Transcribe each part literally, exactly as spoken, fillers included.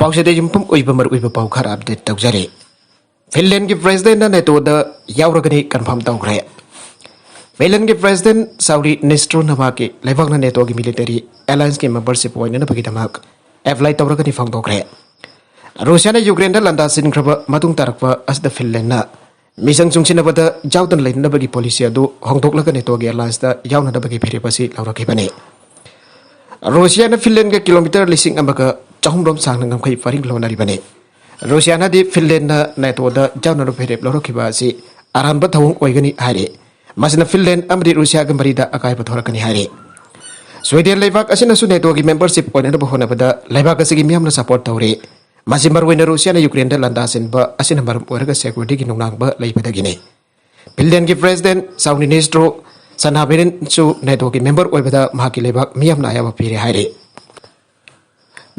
ꯄꯥꯎꯁꯤꯗ ꯌꯨꯝꯐꯝ ꯑꯣꯏꯕ ꯃꯔꯨꯑꯣꯏꯕ ꯄꯥꯎ ꯈꯔ ꯑꯞꯗꯦꯠ ꯇꯧꯖꯔꯤ꯫ ꯐꯤꯟꯂꯦꯟꯒꯤ ꯄ꯭ꯔꯦꯁꯤꯗꯦꯟꯠꯅ ꯅꯦꯇꯣꯗ ꯌꯥꯎꯔꯒꯅꯤ ꯀꯟꯐꯥꯔꯝ ꯇꯧꯈ꯭ꯔꯦ꯫ ꯐꯤꯟꯂꯦꯟꯒꯤ ꯄ꯭ꯔꯦꯁꯤꯗꯦꯟꯠ ꯁꯥꯎꯂꯤ ꯅꯤꯁꯇ꯭ꯔꯣꯅ ꯃꯍꯥꯛꯀꯤ ꯂꯩꯕꯥꯛꯅ ꯅꯦꯇꯣꯒꯤ ꯃꯤꯂꯤꯇꯔꯤ ꯑꯦꯂꯥꯌꯟꯁꯀꯤ ꯃꯦꯝꯕꯔꯁꯤꯞ ꯑꯣꯏꯅꯅꯕꯒꯤꯗꯃꯛ ꯑꯦꯄ꯭ꯂꯥꯏ ꯇꯧꯔꯒꯅꯤ ꯐꯣꯡꯗꯣꯛꯈ꯭ꯔꯦ꯫ ꯔꯨꯁꯤꯌꯥꯅ ꯌꯨꯀ꯭ꯔꯦꯟꯗ ꯂꯥꯟꯗꯥꯁꯤꯟꯈ꯭ꯔꯕ ꯃꯇꯨꯡ ꯇꯥꯔꯛꯄ ꯑꯁꯤꯗ ꯐꯤꯟꯂꯦꯟꯅ ꯃꯤꯆꯪ ꯆꯨꯡꯁꯤꯟꯅꯕꯗ ꯌꯥꯎꯗꯅ ꯂꯩꯅꯅꯕꯒꯤ ꯄꯣꯂꯤꯁꯤ ꯑꯗꯨ ꯍꯣꯡꯗꯣꯛꯂꯒ ꯅꯦꯇꯣꯒꯤ ꯑꯦꯂꯥꯌꯟꯁꯇ ꯌꯥꯎꯅꯅꯕꯒꯤ ꯐꯤꯔꯦꯞ ꯑꯁꯤ ꯂꯧꯔꯛꯈꯤꯕꯅꯤ꯫ ꯔꯨꯁꯤꯌꯥꯅ ꯐꯤꯟꯂꯦꯟꯒ ꯀꯤꯂꯣꯃꯤꯇꯔ ꯂꯤꯁꯤꯡ ꯑꯃꯒ ꯆꯍꯨꯝ ꯔꯣꯝ ꯁꯥꯡꯅ ꯉꯝꯈꯩ ꯄꯔꯤꯡ ꯂꯣꯟꯅꯔꯤꯕꯅꯤ꯫ ꯔꯨꯁꯤꯌꯥꯅꯗꯤ ꯐꯤꯟꯂꯦꯟꯅ ꯅꯦꯇꯣꯗ ꯌꯥꯎꯅꯅꯕ ꯐꯤꯔꯦꯞ ꯂꯧꯔꯛꯈꯤꯕ ꯑꯁꯤ ꯑꯔꯥꯟꯕ ꯊꯧꯑꯣꯡ ꯑꯣꯏꯒꯅꯤ ꯍꯥꯏꯔꯤ꯫ ꯃꯁꯤꯅ ꯐꯤꯟꯂꯦꯟ ꯑꯃꯗꯤ ꯔꯨꯁꯤꯌꯥꯒꯤ ꯃꯔꯤꯗ ꯑꯀꯥꯏꯕ ꯊꯣꯔꯛꯀꯅꯤ ꯍꯥꯏꯔꯤ꯫ ꯁ꯭ꯋꯤꯗꯦꯟ ꯂꯩꯕꯥꯛ ꯑꯁꯤꯅꯁꯨ ꯅꯦꯇꯣꯒꯤ ꯃꯦꯝꯕꯔꯁꯤꯞ ꯑꯣꯏꯅꯅꯕ ꯍꯣꯠꯅꯕꯗ ꯂꯩꯕꯥꯛ ꯑꯁꯤꯒꯤ ꯃꯤꯌꯥꯝꯅ ꯁꯄꯣꯔꯠ ꯇꯧꯔꯤ꯫ ꯃꯁꯤ ꯃꯔꯨꯑꯣꯏꯅ ꯔꯨꯁꯤꯌꯥꯅ ꯌꯨꯀ꯭ꯔꯦꯟꯗ ꯂꯥꯟꯗꯥꯁꯤꯟꯕ ꯑꯁꯤꯅ ꯃꯔꯝ ꯑꯣꯏꯔꯒ ꯁꯦꯀ꯭ꯌꯨꯔꯤꯇꯤꯒꯤ ꯅꯨꯡꯅꯥꯡꯕ ꯂꯩꯕꯗꯒꯤꯅꯤ꯫ ꯐꯤꯟꯂꯦꯟꯒꯤ ꯄ꯭ꯔꯦꯁꯤꯗꯦꯟꯠ ꯁꯥꯎꯂꯤ ꯅꯤꯁꯇ꯭ꯔꯣ ꯁꯅꯥꯕꯤꯔꯤꯟꯁꯨ ꯅꯦꯇꯣꯒꯤ ꯃꯦꯝꯕꯔ ꯑꯣꯏꯕꯗ ꯃꯍꯥꯛꯀꯤ ꯂꯩꯕꯥꯛ ꯃꯤꯌꯥꯝꯅ ꯑꯌꯥꯕ ꯄꯤꯔꯦ ꯍꯥꯏꯔꯤ꯫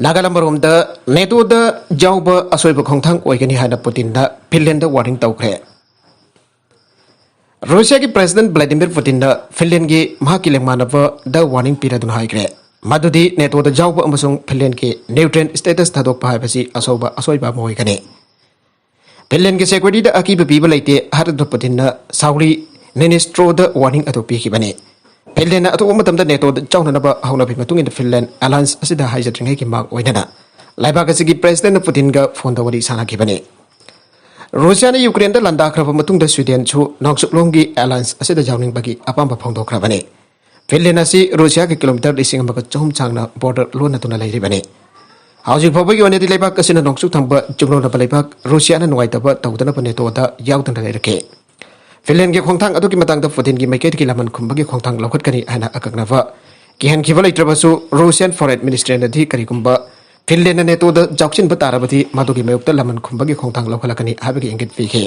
ꯅꯥꯒꯥꯂꯦꯟ ꯃꯔꯣꯝꯗ ꯅꯦꯇꯣꯗ ꯌꯥꯎꯕ ꯑꯁꯣꯏꯕ ꯈꯣꯡꯊꯥꯡ ꯑꯣꯏꯒꯅꯤ ꯍꯥꯏꯅ ꯄꯨꯇꯤꯟꯅ ꯐꯤꯟꯂꯦꯟꯗ ꯋꯥꯔꯅꯤꯡ ꯇꯧꯈ꯭ꯔꯦ꯫ ꯔꯨꯁꯤꯌꯥꯒꯤ ꯄ꯭ꯔꯦꯁꯤꯗꯦꯟꯠ ꯚ꯭ꯂꯥꯗꯤꯃꯤꯔ ꯄꯨꯇꯤꯟꯅ ꯐꯤꯟꯂꯦꯟꯒꯤ ꯃꯍꯥꯛꯀꯤ ꯂꯦꯡꯃꯥꯟꯅꯕꯗ ꯋꯥꯔꯅꯤꯡ ꯄꯤꯔꯗꯨꯅ ꯍꯥꯏꯈ꯭ꯔꯦ, ꯃꯗꯨꯗꯤ ꯅꯦꯇꯣꯗ ꯌꯥꯎꯕ ꯑꯃꯁꯨꯡ ꯐꯤꯟꯂꯦꯟꯒꯤ ꯅ꯭ꯌꯨꯇ꯭ꯔꯦꯟ ꯁ꯭ꯇꯦꯇꯁ ꯊꯥꯗꯣꯛꯄ ꯍꯥꯏꯕꯁꯤ ꯑꯆꯧꯕ ꯑꯁꯣꯏꯕ ꯑꯃ ꯑꯣꯏꯒꯅꯤ꯫ ꯐꯤꯟꯂꯦꯟꯒꯤ ꯁꯦꯀ꯭ꯌꯨꯔꯤꯇꯤꯗ ꯑꯀꯤꯕ ꯄꯤꯕ ꯂꯩꯇꯦ ꯍꯥꯏꯔꯗꯨꯅ ꯄꯨꯇꯤꯟꯅ ꯁꯥꯎꯂꯤ ꯅꯤꯅꯤꯁꯇ꯭ꯔꯣꯗ ꯋꯥꯔꯅꯤꯡ ꯑꯗꯨ ꯄꯤꯈꯤꯕꯅꯤ꯫ ꯐꯤꯟꯂꯦꯟꯅ ꯑꯊꯨꯕ ꯃꯇꯝꯗ ꯅꯦꯇꯣꯗ ꯌꯥꯎꯅꯅꯕ ꯍꯧꯅꯕꯤ ꯃꯇꯨꯡ ꯏꯟꯅ ꯐꯤꯟꯂꯦꯟ ꯑꯦꯂꯥꯌꯟꯁ ꯑꯁꯤꯗ ꯍꯥꯏꯖꯗ꯭ꯔꯤꯉꯩꯒꯤ ꯃꯥꯡ ꯑꯣꯏꯅꯅ ꯂꯩꯕꯥꯛ ꯑꯁꯤꯒꯤ ꯄ꯭ꯔꯦꯁꯤꯗꯦꯟꯠ ꯄꯨꯇꯤꯟꯒ ꯐꯣꯟꯗ ꯋꯥꯔꯤ ꯁꯥꯟꯅꯈꯤꯕꯅꯤ꯫ ꯔꯨꯁꯤꯌꯥꯅ ꯌꯨꯀ꯭ꯔꯦꯟꯗ ꯂꯥꯟꯗꯥꯈ꯭ꯔꯕ ꯃꯇꯨꯡꯗ ꯁ꯭ꯋꯤꯗꯦꯟꯁꯨ ꯅꯣꯡꯆꯨꯞꯂꯣꯝꯒꯤ ꯑꯦꯂꯥꯌꯟꯁ ꯑꯁꯤꯗ ꯌꯥꯎꯅꯤꯡꯕꯒꯤ ꯑꯄꯥꯝꯕ ꯐꯣꯡꯗꯣꯛꯈ꯭ꯔꯕꯅꯤ꯫ ꯐꯤꯟꯂꯦꯟ ꯑꯁꯤ ꯔꯨꯁꯤꯌꯥꯒ ꯀꯤꯂꯣꯃꯤꯇꯔ ꯂꯤꯁꯤꯡ ꯑꯃꯒ ꯆꯍꯨꯝ ꯁꯥꯡꯅ ꯕꯣꯔꯗꯔ ꯂꯣꯟꯅꯗꯨꯅ ꯂꯩꯔꯤꯕꯅꯤ꯫ ꯍꯧꯖꯤꯛ ꯐꯥꯎꯕꯒꯤ ꯑꯣꯏꯅꯗꯤ ꯂꯩꯕꯥꯛ ꯑꯁꯤꯅ ꯅꯣꯡꯆꯨꯞ ꯊꯪꯕ ꯌꯨꯝꯂꯣꯟꯅꯕ ꯂꯩꯕꯥꯛ ꯔꯨꯁꯤꯌꯥꯅ ꯅꯨꯡꯉꯥꯏꯇꯕ ꯇꯧꯗꯅꯕ ꯅꯦꯇꯣꯗ ꯌꯥꯎꯗꯨꯅ ꯂꯩꯔꯛꯈꯤ꯫ ꯐꯤꯟꯂꯦꯟꯒꯤ ꯈꯣꯡꯊꯥꯡ ꯑꯗꯨꯒꯤ ꯃꯇꯥꯡꯗ ꯄꯨꯇꯤꯟꯒꯤ ꯃꯥꯏꯀꯩꯗꯒꯤ ꯂꯃꯟ ꯈꯨꯝꯕꯒꯤ ꯈꯣꯡꯊꯥꯡ ꯂꯧꯈꯠꯀꯅꯤ ꯍꯥꯏꯅ ꯑꯀꯛꯅꯕ ꯀꯤꯍꯟꯈꯤꯕ ꯂꯩꯇ꯭ꯔꯕꯁꯨ, ꯔꯨꯁꯤꯌꯥꯟ ꯐꯣꯔꯦꯟ ꯃꯤꯅꯤꯁꯇ꯭ꯔꯤꯅꯗꯤ ꯀꯔꯤꯒꯨꯝꯕ ꯐꯤꯟꯂꯦꯟꯅ ꯅꯦꯇꯣꯗ ꯌꯥꯎꯁꯤꯟꯕ ꯇꯥꯔꯕꯗꯤ ꯃꯗꯨꯒꯤ ꯃꯥꯌꯣꯛꯇ ꯂꯃꯟ ꯈꯨꯝꯕꯒꯤ ꯈꯣꯡꯊꯥꯡ ꯂꯧꯈꯠꯂꯛꯀꯅꯤ ꯍꯥꯏꯕꯒꯤ ꯏꯪꯒꯤꯠ ꯄꯤꯈꯤ꯫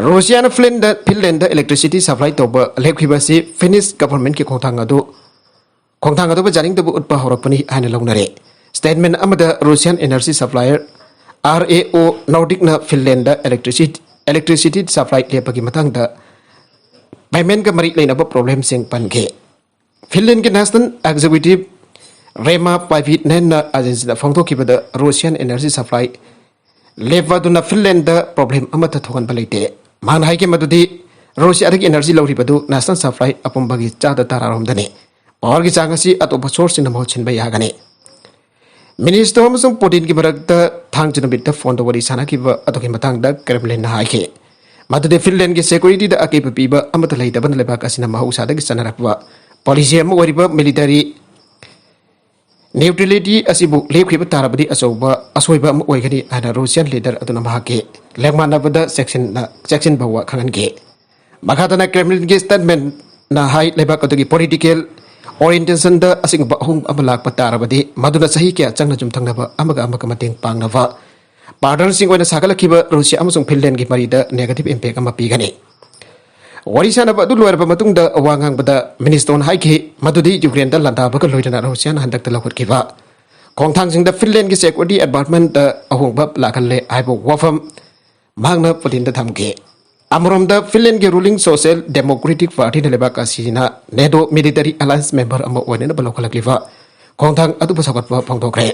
ꯔꯨꯁꯤꯌꯥꯅ ꯐꯤꯟꯂꯦꯟꯗ, ꯐꯤꯟꯂꯦꯟꯗ ꯏꯂꯦꯛꯇ꯭ꯔꯤꯁꯤꯇꯤ ꯁꯄ꯭ꯂꯥꯏ ꯇꯧꯕ ꯂꯦꯞꯈꯤꯕ ꯑꯁꯤ ꯐꯤꯅꯤꯁ ꯒꯚꯔꯟꯃꯦꯟꯠꯀꯤ ꯈꯣꯡꯊꯥꯡ ꯑꯗꯨ, ꯈꯣꯡꯊꯥꯡ ꯑꯗꯨꯕꯨ ꯌꯥꯅꯤꯡꯗꯕ ꯎꯠꯄ ꯍꯧꯔꯛꯄꯅꯤ ꯍꯥꯏꯅ ꯂꯧꯅꯔꯦ꯫ ꯁ꯭ꯇꯦꯠꯃꯦꯟꯠ ꯑꯃꯗ Russian energy supplier R A ꯑꯣ ꯅꯣꯔꯗꯤꯛꯅ ꯐꯤꯟꯂꯦꯟꯗ ꯏꯂꯦꯛꯇ꯭ꯔꯤꯁꯤ-, ꯏꯂꯦꯛꯇ꯭ꯔꯤꯁꯤꯇꯤ ꯁꯄ꯭ꯂꯥꯏ ꯂꯦꯞꯄꯒꯤ ꯃꯇꯥꯡꯗ ꯄꯦꯃꯦꯟꯠꯀ ꯃꯔꯤ ꯂꯩꯅꯕ ꯄ꯭ꯔꯣꯕ꯭ꯂꯦꯝꯁꯤꯡ ꯄꯟꯈꯤ꯫ ꯐꯤꯟꯂꯦꯟꯒꯤ ꯅꯦꯁꯅꯦꯜ ꯑꯦꯛꯖꯤꯀ꯭ꯌꯨꯇꯤꯚ ꯔꯦꯃꯥ ꯄꯥꯏꯕꯤꯅꯦꯟꯅ ꯑꯥꯔꯖꯦꯟꯇꯤꯅꯥ ꯐꯣꯡꯗꯣꯛꯈꯤꯕꯗ ꯔꯨꯁꯤꯌꯥꯟ ꯏꯅꯔꯖꯤ ꯁꯄ꯭ꯂꯥꯏ ꯂꯦꯞꯄ ꯑꯗꯨꯅ ꯐꯤꯟꯂꯦꯟꯗ ꯄ꯭ꯔꯣꯕ꯭ꯂꯦꯝ ꯑꯃꯠꯇ ꯊꯣꯛꯍꯟꯕ ꯂꯩꯇꯦ꯫ ꯃꯍꯥꯛꯅ ꯍꯥꯏꯈꯤ ꯃꯗꯨꯗꯤ ꯔꯨꯁꯤꯌꯥꯗꯒꯤ ꯏꯅꯔꯖꯤ ꯂꯧꯔꯤꯕꯗꯨ ꯅꯦꯁꯅꯦꯜ ꯁꯄ꯭ꯂꯥꯏ ꯑꯄꯨꯝꯕꯒꯤ ꯆꯥꯗ ꯇꯔꯥꯔꯣꯝꯗꯅꯤ꯫ ꯄꯥꯋꯔꯒꯤ ꯆꯥꯡ ꯑꯁꯤ ꯑꯇꯣꯞꯄ ꯁꯣꯔꯁꯁꯤꯡꯅ ꯃꯍꯨꯠ ꯁꯤꯟꯕ ꯌꯥꯒꯅꯤ꯫ ꯃꯤꯅꯤꯁꯇꯣ ꯑꯃꯁꯨꯡ ꯄꯨꯇꯤꯟꯒꯤ ꯃꯔꯛꯇ ꯊꯥꯡꯖ ꯅꯨꯃꯤꯠꯇ ꯐꯣꯟꯗ ꯋꯥꯔꯤ ꯁꯥꯟꯅꯈꯤꯕ ꯑꯗꯨꯒꯤ ꯃꯇꯥꯡꯗ ꯀ꯭ꯔꯦꯝꯂꯤꯟꯅ ꯍꯥꯏꯈꯤ ꯃꯗꯨꯗꯤ ꯐꯤꯟꯂꯦꯟꯒꯤ ꯁꯦꯀ꯭ꯌꯨꯔꯤꯇꯤꯗ ꯑꯀꯤꯕ ꯄꯤꯕ ꯑꯃꯠꯇ ꯂꯩꯇꯕꯅ ꯂꯩꯕꯥꯛ ꯑꯁꯤꯅ ꯃꯍꯧꯁꯥꯗꯒꯤ ꯆꯠꯅꯔꯛꯄ ꯄꯣꯂꯤꯁꯤ ꯑꯃ ꯑꯣꯏꯔꯤꯕ ꯃꯤꯂꯤꯇꯔꯤ ꯅ꯭ꯌꯨꯇ꯭ꯔꯦꯂꯤꯇꯤ ꯑꯁꯤꯕꯨ ꯂꯦꯞꯈꯤꯕ ꯇꯥꯔꯕꯗꯤ ꯑꯆꯧꯕ ꯑꯁꯣꯏꯕ ꯑꯃ ꯑꯣꯏꯒꯅꯤ ꯍꯥꯏꯅ ꯔꯨꯁꯤꯌꯥꯟ ꯂꯤꯗꯔ ꯑꯗꯨꯅ ꯃꯍꯥꯛꯀꯤ ꯂꯦꯡꯃꯥꯟꯅꯕꯗ ꯆꯦꯛꯁꯤꯟꯅ, ꯆꯦꯛꯁꯤꯟꯕ ꯋꯥ ꯈꯪꯍꯟꯈꯤ꯫ ꯃꯈꯥ ꯇꯥꯅ ꯀ꯭ꯔꯦꯝꯂꯤꯟꯒꯤ ꯁ꯭ꯇꯦꯠꯃꯦꯟꯅ ꯍꯥꯏ, ꯂꯩꯕꯥꯛ ꯑꯗꯨꯒꯤ ꯄꯣꯂꯤꯇꯤꯀꯦꯜ ꯑꯣꯔꯤꯌꯦꯟꯇꯦꯁꯟꯗ ꯑꯁꯤꯒꯨꯝꯕ ꯑꯍꯣꯡꯕ ꯑꯃ ꯂꯥꯛꯄ ꯇꯥꯔꯕꯗꯤ, ꯃꯗꯨꯅ ꯆꯍꯤ ꯀꯌꯥ ꯆꯪꯅ ꯆꯨꯝꯊꯪꯅꯕ ꯑꯃꯒ ꯑꯃꯒ ꯃꯇꯦꯡ ꯄꯥꯡꯅꯕ ꯄꯥꯔꯠꯅꯔꯁꯤꯡ ꯑꯣꯏꯅ ꯁꯥꯒꯠꯂꯛꯈꯤꯕ ꯔꯨꯁꯤꯌꯥ ꯑꯃꯁꯨꯡ ꯐꯤꯟꯂꯦꯟꯒꯤ ꯃꯔꯤꯗ ꯅꯦꯒꯦꯇꯤꯚ ꯏꯝꯄꯦꯛ ꯑꯃ ꯄꯤꯒꯅꯤ꯫ ꯋꯥꯔꯤ ꯁꯥꯟꯅꯕ ꯑꯗꯨ ꯂꯣꯏꯔꯕ ꯃꯇꯨꯡꯗ ꯋꯥ ꯉꯥꯡꯕꯗ ꯃꯤꯅꯤꯁꯇꯣꯟ ꯍꯥꯏꯈꯤ ꯃꯗꯨꯗꯤ ꯌꯨꯀ꯭ꯔꯦꯟꯗ ꯂꯥꯟꯗꯥꯕꯒ ꯂꯣꯏꯅꯅ ꯔꯨꯁꯤꯌꯥꯅ ꯍꯟꯗꯛꯇ ꯂꯧꯈꯠꯈꯤꯕ ꯈꯣꯡꯊꯥꯡꯁꯤꯡꯗ ꯐꯤꯟꯂꯦꯟꯒꯤ ꯁꯦꯀ꯭ꯌꯨꯔꯤꯇꯤ ꯑꯦꯟꯚꯥꯏꯔꯟꯃꯦꯟꯇ ꯑꯍꯣꯡꯕ ꯂꯥꯛꯍꯜꯂꯦ ꯍꯥꯏꯕ ꯋꯥꯐꯝ ꯃꯍꯥꯛꯅ ꯄꯨꯇꯤꯟꯗ ꯊꯝꯈꯤ꯫ ꯑꯃꯔꯣꯝꯗ ꯐꯤꯟꯂꯦꯟꯒꯤ ꯔꯨꯂꯤꯡ ꯁꯣꯁꯤꯌꯦꯜ ꯗꯦꯃꯣꯀ꯭ꯔꯦꯇꯤꯛ ꯄꯥꯔꯇꯤꯅ ꯂꯩꯕꯥꯛ ꯑꯁꯤꯅ ꯅꯦꯇꯣ ꯃꯤꯂꯤꯇꯔꯤ ꯑꯦꯂꯥꯌꯟꯁ ꯃꯦꯝꯕꯔ ꯑꯃ ꯑꯣꯏꯅꯅꯕ ꯂꯧꯈꯠꯂꯛꯂꯤꯕ ꯈꯣꯡꯊꯥꯡ ꯑꯗꯨꯕꯨ ꯁꯧꯒꯠꯄ ꯐꯣꯡꯗꯣꯛꯈ꯭ꯔꯦ꯫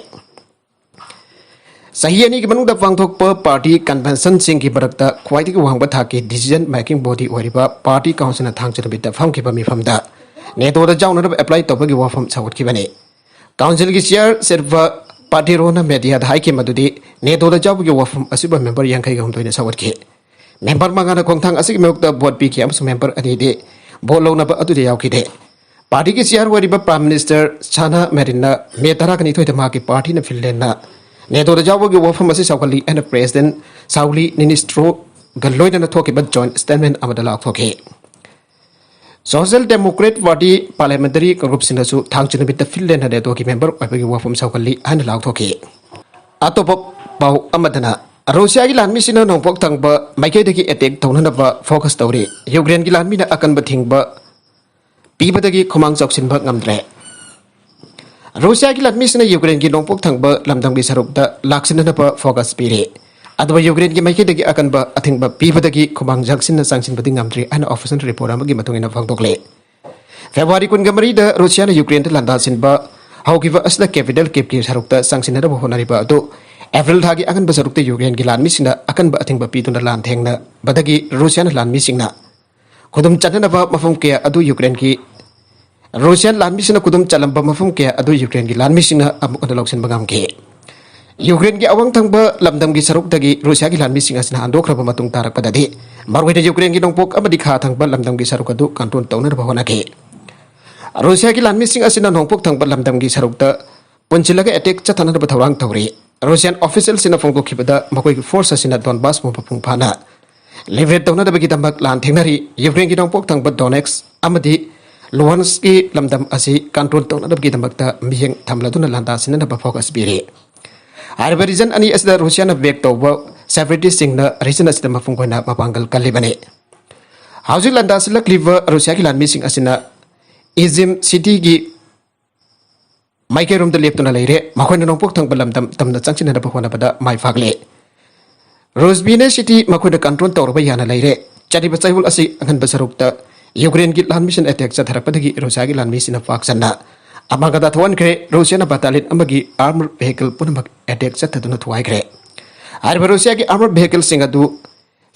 ꯆꯍꯤ ꯑꯅꯤꯒꯤ ꯃꯅꯨꯡꯗ ꯄꯥꯡꯊꯣꯛꯄ ꯄꯥꯔꯇꯤ ꯀꯟꯚꯦꯟꯁꯟꯁꯤꯡꯒꯤ ꯃꯔꯛꯇ ꯈ꯭ꯋꯥꯏꯗꯒꯤ ꯋꯥꯡꯕ ꯊꯥꯛꯀꯤ ꯗꯤꯁꯤꯖꯟ ꯃꯦꯀꯤꯡ ꯕꯣꯗꯤ ꯑꯣꯏꯔꯤꯕ ꯄꯥꯔꯇꯤ ꯀꯥꯎꯟꯁꯤꯜꯅ ꯊꯥꯡꯖ ꯅꯨꯃꯤꯠꯇ ꯐꯝꯈꯤꯕ ꯃꯤꯐꯝꯗ ꯅꯦꯇꯣꯗ ꯌꯥꯎꯅꯅꯕ ꯑꯦꯄ꯭ꯂꯥꯏ ꯇꯧꯕꯒꯤ ꯋꯥꯐꯝ ꯁꯧꯒꯠꯈꯤꯕꯅꯤ꯫ ꯀꯥꯎꯟꯁꯤꯜꯒꯤ ꯆꯤꯌꯥꯔ ꯁꯤꯜꯚꯥ ꯄꯥꯇꯤꯔꯣꯅ ꯃꯦꯗꯤꯌꯥꯗ ꯍꯥꯏꯈꯤ ꯃꯗꯨꯗꯤ ꯅꯦꯇꯣꯗ ꯌꯥꯎꯕꯒꯤ ꯋꯥꯐꯝ ꯑꯁꯤꯕꯨ ꯃꯦꯝꯕꯔ ꯌꯥꯡꯈꯩꯒ ꯍꯨꯝꯗꯣꯏꯅ ꯁꯧꯒꯠꯈꯤ꯫ ꯃꯦꯝꯕꯔ ꯃꯉꯥꯅ ꯈꯣꯡꯊꯥꯡ ꯑꯁꯤꯒꯤ ꯃꯥꯌꯣꯛꯇ ꯚꯣꯠ ꯄꯤꯈꯤ ꯑꯃꯁꯨꯡ ꯃꯦꯝꯕꯔ ꯑꯅꯤꯗꯤ ꯚꯣꯠ ꯂꯧꯅꯕ ꯑꯗꯨꯗ ꯌꯥꯎꯈꯤꯗꯦ꯫ ꯄꯥꯔꯇꯤꯒꯤ ꯆꯤꯌꯥꯔ ꯑꯣꯏꯔꯤꯕ ꯄ꯭ꯔꯥꯏꯝ ꯃꯤꯅꯤꯁꯇꯔ ꯁꯥꯅꯥ ꯃꯦꯔꯤꯟꯅ ꯃꯦ ꯇꯔꯥꯒ ꯅꯤꯊꯣꯏꯗ ꯃꯍꯥꯛꯀꯤ ꯄꯥꯔꯇꯤꯅ ꯐꯤꯟꯂꯦꯟꯗ ꯅꯦꯇꯣꯗ ꯌꯥꯎꯕꯒꯤ ꯋꯥꯐꯝ ꯑꯁꯤ ꯁꯧꯒꯠꯂꯤ ꯍꯥꯏꯅ ꯄ꯭ꯔꯦꯁꯤꯗꯦꯟꯠ ꯁꯥꯎꯂꯤ ꯅꯤꯅꯤꯁꯇ꯭ꯔꯣꯒ ꯂꯣꯏꯅꯅ ꯊꯣꯛꯈꯤꯕ ꯖꯣꯏꯟꯠ ꯁ꯭ꯇꯦꯠꯃꯦꯟꯠ ꯑꯃꯗ ꯂꯥꯎꯊꯣꯛꯈꯤ꯫ ꯁꯣꯁꯤꯌꯦꯜ ꯗꯦꯃꯣꯀ꯭ꯔꯦꯠ ꯄꯥꯔꯇꯤ ꯄꯥꯔꯂꯤꯌꯥꯃꯦꯟꯇꯔꯤ ꯒ꯭ꯔꯨꯞꯁꯤꯡꯅꯁꯨ ꯊꯥꯡꯖ ꯅꯨꯃꯤꯠꯇ ꯐꯤꯟꯂꯦꯟꯗ ꯅꯦꯇꯣꯒꯤ ꯃꯦꯝꯕꯔ ꯑꯣꯏꯕꯒꯤ ꯋꯥꯐꯝ ꯁꯧꯒꯠꯂꯤ ꯍꯥꯏꯅ ꯂꯥꯎꯊꯣꯛꯈꯤ꯫ ꯑꯇꯣꯞꯄ ꯄꯥꯎ ꯑꯃꯗꯅ, ꯔꯨꯁꯤꯌꯥꯒꯤ ꯂꯥꯟꯃꯤꯁꯤꯡꯅ ꯅꯣꯡꯄꯣꯛ ꯊꯪꯕ ꯃꯥꯏꯀꯩꯗꯒꯤ ꯑꯦꯇꯦꯛ ꯇꯧꯅꯅꯕ ꯐꯣꯀꯁ ꯇꯧꯔꯤ꯫ ꯌꯨꯀ꯭ꯔꯦꯟꯒꯤ ꯂꯥꯟꯃꯤꯅ ꯑꯀꯟꯕ ꯊꯤꯡꯕ ꯄꯤꯕꯗꯒꯤ ꯈꯨꯃꯥꯡ ꯆꯥꯎꯁꯤꯟꯕ ꯉꯝꯗ꯭ꯔꯦ꯫ ꯔꯨꯁꯤꯌꯥꯒꯤ ꯂꯥꯟꯃꯤꯁꯤꯡꯅ ꯌꯨꯀ꯭ꯔꯦꯟꯒꯤ ꯅꯣꯡꯄꯣꯛ ꯊꯪꯕ ꯂꯝꯗꯝꯒꯤ ꯁꯔꯨꯛꯇ ꯂꯥꯛꯁꯤꯟꯅꯅꯕ ꯐꯣꯀꯁ ꯄꯤꯔꯤ꯫ ꯑꯗꯨꯕꯨ ꯌꯨꯀ꯭ꯔꯦꯟꯒꯤ ꯃꯥꯏꯀꯩꯗꯒꯤ ꯑꯀꯟꯕ ꯑꯊꯤꯡꯕ ꯄꯤꯕꯗꯒꯤ ꯈꯨꯃꯥꯡ ꯆꯥꯎꯁꯤꯟꯅ ꯆꯪꯁꯤꯟꯕꯗꯤ ꯉꯝꯗ꯭ꯔꯤ ꯍꯥꯏꯅ ꯑꯣꯐꯤꯁꯤꯌꯦꯜ ꯔꯤꯄꯣꯔꯠ ꯑꯃꯒꯤ ꯃꯇꯨꯡ ꯏꯟꯅ ꯐꯣꯡꯗꯣꯛꯂꯤ꯫ ꯐꯦꯕ꯭ꯔꯨꯋꯥꯔꯤ ꯀꯨꯟꯒ ꯃꯔꯤꯗ ꯔꯨꯁꯤꯌꯥꯅ ꯌꯨꯀ꯭ꯔꯦꯟꯗ ꯂꯥꯟꯗꯥꯁꯤꯟꯕ ꯍꯧꯈꯤꯕ ꯑꯁꯤꯗ ꯀꯦꯄꯤꯇꯦꯜ ꯀꯤꯞꯀꯤ ꯁꯔꯨꯛꯇ ꯆꯪꯁꯤꯟꯅꯅꯕ ꯍꯣꯠꯅꯔꯤꯕ ꯑꯗꯨ ꯑꯦꯄ꯭ꯔꯤꯜ ꯊꯥꯒꯤ ꯑꯉꯟꯕ ꯁꯔꯨꯛꯇ ꯌꯨꯀ꯭ꯔꯦꯟꯒꯤ ꯂꯥꯟꯃꯤꯁꯤꯡꯅ ꯑꯀꯟꯕ ꯑꯊꯤꯡꯕ ꯄꯤꯗꯨꯅ ꯂꯥꯟ ꯊꯦꯡꯅꯕꯗꯒꯤ ꯔꯨꯁꯤꯌꯥꯅ ꯂꯥꯟꯃꯤꯁꯤꯡꯅ ꯈꯨꯗꯨꯝ ꯆꯠꯅꯅꯕ ꯃꯐꯝ ꯀꯌꯥ ꯑꯗꯨ ꯌꯨꯀ꯭ꯔꯦꯟꯒꯤ ꯔꯨꯁꯤꯌꯥꯟ ꯂꯥꯟꯃꯤꯁꯤꯡꯅ ꯈꯨꯗꯨꯝ ꯆꯠꯂꯝꯕ ꯃꯐꯝ ꯀꯌꯥ ꯑꯗꯨ ꯌꯨꯀ꯭ꯔꯦꯟꯒꯤ ꯂꯥꯟꯃꯤꯁꯤꯡꯅ ꯑꯃꯨꯛ ꯍꯟꯅ ꯂꯧꯁꯤꯟꯕ ꯉꯝꯈꯤ꯫ ꯌꯨꯀ꯭ꯔꯦꯟꯒꯤ ꯑꯋꯥꯡ ꯊꯪꯕ ꯂꯝꯗꯝꯒꯤ ꯁꯔꯨꯛꯇꯒꯤ ꯔꯨꯁꯤꯌꯥꯒꯤ ꯂꯥꯟꯃꯤꯁꯤꯡ ꯑꯁꯤꯅ ꯍꯟꯗꯣꯛꯈ꯭ꯔꯕ ꯃꯇꯨꯡ ꯇꯥꯔꯛꯄꯗꯗꯤ, ꯃꯔꯨꯑꯣꯏꯅ ꯌꯨꯀ꯭ꯔꯦꯟꯒꯤ ꯅꯣꯡꯄꯣꯛ ꯑꯃꯗꯤ ꯈꯥ ꯊꯪꯕ ꯂꯝꯗꯝꯒꯤ ꯁꯔꯨꯛ ꯑꯗꯨ ꯀꯟꯇ꯭ꯔꯣꯜ ꯇꯧꯅꯅꯕ ꯍꯣꯠꯅꯈꯤ꯫ ꯔꯨꯁꯤꯌꯥꯒꯤ ꯂꯥꯟꯃꯤꯁꯤꯡ ꯑꯁꯤꯅ ꯅꯣꯡꯄꯣꯛ ꯊꯪꯕ ꯂꯝꯗꯝꯒꯤ ꯁꯔꯨꯛꯇ ꯄꯨꯟꯁꯤꯜꯂꯒ ꯑꯦꯇꯦꯛ ꯆꯠꯊꯅꯅꯕ ꯊꯧꯔꯥꯡ ꯇꯧꯔꯤ꯫ ꯔꯨꯁꯤꯌꯥꯟ ꯑꯣꯐꯤꯁꯤꯌꯦꯜꯁꯤꯡꯅ ꯐꯣꯡꯗꯣꯛꯈꯤꯕꯗ, ꯃꯈꯣꯏꯒꯤ ꯐꯣꯔꯁ ꯑꯁꯤꯅ ꯗꯣꯟꯕꯥꯁꯄꯨ ꯃꯄꯨꯡ ꯐꯥꯅ ꯂꯤꯕꯔꯦꯠ ꯇꯧꯅꯅꯕꯒꯤꯗꯃꯛ ꯂꯥꯟ ꯊꯦꯡꯅꯔꯤ꯫ ꯌꯨꯀ꯭ꯔꯦꯟꯒꯤ ꯅꯣꯡꯄꯣꯛ ꯊꯪꯕ ꯗꯣꯅꯦꯛꯁ ꯑꯃꯗꯤ ꯂꯨꯍꯥꯟꯁꯀꯤ ꯂꯝꯗꯝ ꯑꯁꯤ ꯀꯟꯇ꯭ꯔꯣꯜ ꯇꯧꯅꯅꯕꯒꯤꯗꯃꯛꯇ ꯃꯤꯠꯌꯦꯡ ꯊꯝꯂꯗꯨꯅ ꯂꯥꯟꯗꯥꯁꯤꯟꯅꯅꯕ ꯐꯣꯀꯁ ꯄꯤꯔꯤ꯫ ꯍꯥꯏꯔꯤꯕ ꯔꯤꯖꯟ ꯑꯅꯤ ꯑꯁꯤꯗ ꯔꯨꯁꯤꯌꯥꯅ ꯕꯦꯛ ꯇꯧꯕ ꯁꯦꯄꯔꯦꯇꯤꯁꯁꯤꯡꯅ ꯔꯤꯖꯟ ꯑꯁꯤꯗ ꯃꯄꯨꯡ ꯑꯣꯏꯅ ꯃꯄꯥꯡꯒꯜ ꯀꯜꯂꯤꯕꯅꯤ꯫ ꯍꯧꯖꯤꯛ ꯂꯥꯟꯗꯥꯁꯤꯜꯂꯛꯂꯤꯕ ꯔꯨꯁꯤꯌꯥꯒꯤ ꯂꯥꯟꯃꯤꯁꯤꯡ ꯑꯁꯤꯅ ꯏꯖꯤꯝ ꯁꯤꯇꯤꯒꯤ ꯃꯥꯏꯀꯩꯔꯣꯝꯗ ꯂꯦꯞꯇꯨꯅ ꯂꯩꯔꯦ꯫ ꯃꯈꯣꯏꯅ ꯅꯣꯡꯄꯣꯛ ꯊꯪꯕ ꯂꯝꯗꯝ ꯇꯝꯅ ꯆꯪꯁꯤꯟꯅꯅꯕ ꯍꯣꯠꯅꯕꯗ ꯃꯥꯏ ꯄꯥꯛꯂꯦ꯫ ꯔꯣꯖꯕꯤꯅꯦ ꯁꯤꯇꯤ ꯃꯈꯣꯏꯅ ꯀꯟꯇ꯭ꯔꯣꯜ ꯇꯧꯔꯕ ꯌꯥꯅ ꯂꯩꯔꯦ꯫ ꯆꯠꯂꯤꯕ ꯆꯌꯣꯜ ꯑꯁꯤ ꯑꯉꯟꯕ ꯁꯔꯨꯛꯇ ꯌꯨꯀ꯭ꯔꯦꯟꯒꯤ ꯂꯥꯟꯃꯤꯁꯤꯡ ꯑꯦꯇꯦꯛ ꯆꯠꯊꯔꯛꯄꯗꯒꯤ ꯔꯨꯁꯤꯌꯥꯒꯤ ꯂꯥꯟꯃꯤꯁꯤꯡꯅ ꯄꯥꯛ ꯆꯟꯅ ꯑꯃꯥꯡ ꯑꯇꯥ ꯊꯣꯛꯍꯟꯈ꯭ꯔꯦ꯫ ꯔꯨꯁꯤꯌꯥꯅ ꯕꯇꯥꯂꯤꯌꯟ ꯑꯃꯒꯤ ꯑꯥꯔꯃꯔ ꯚꯦꯍꯤꯀꯜ ꯄꯨꯝꯅꯃꯛ ꯑꯦꯇꯦꯛ ꯆꯠꯊꯗꯨꯅ ꯊꯨꯒꯥꯏꯈ꯭ꯔꯦ꯫ ꯍꯥꯏꯔꯤꯕ ꯔꯨꯁꯤꯌꯥꯒꯤ ꯑꯥꯔꯃꯔ ꯚꯦꯍꯤꯀꯜꯁꯤꯡ ꯑꯗꯨ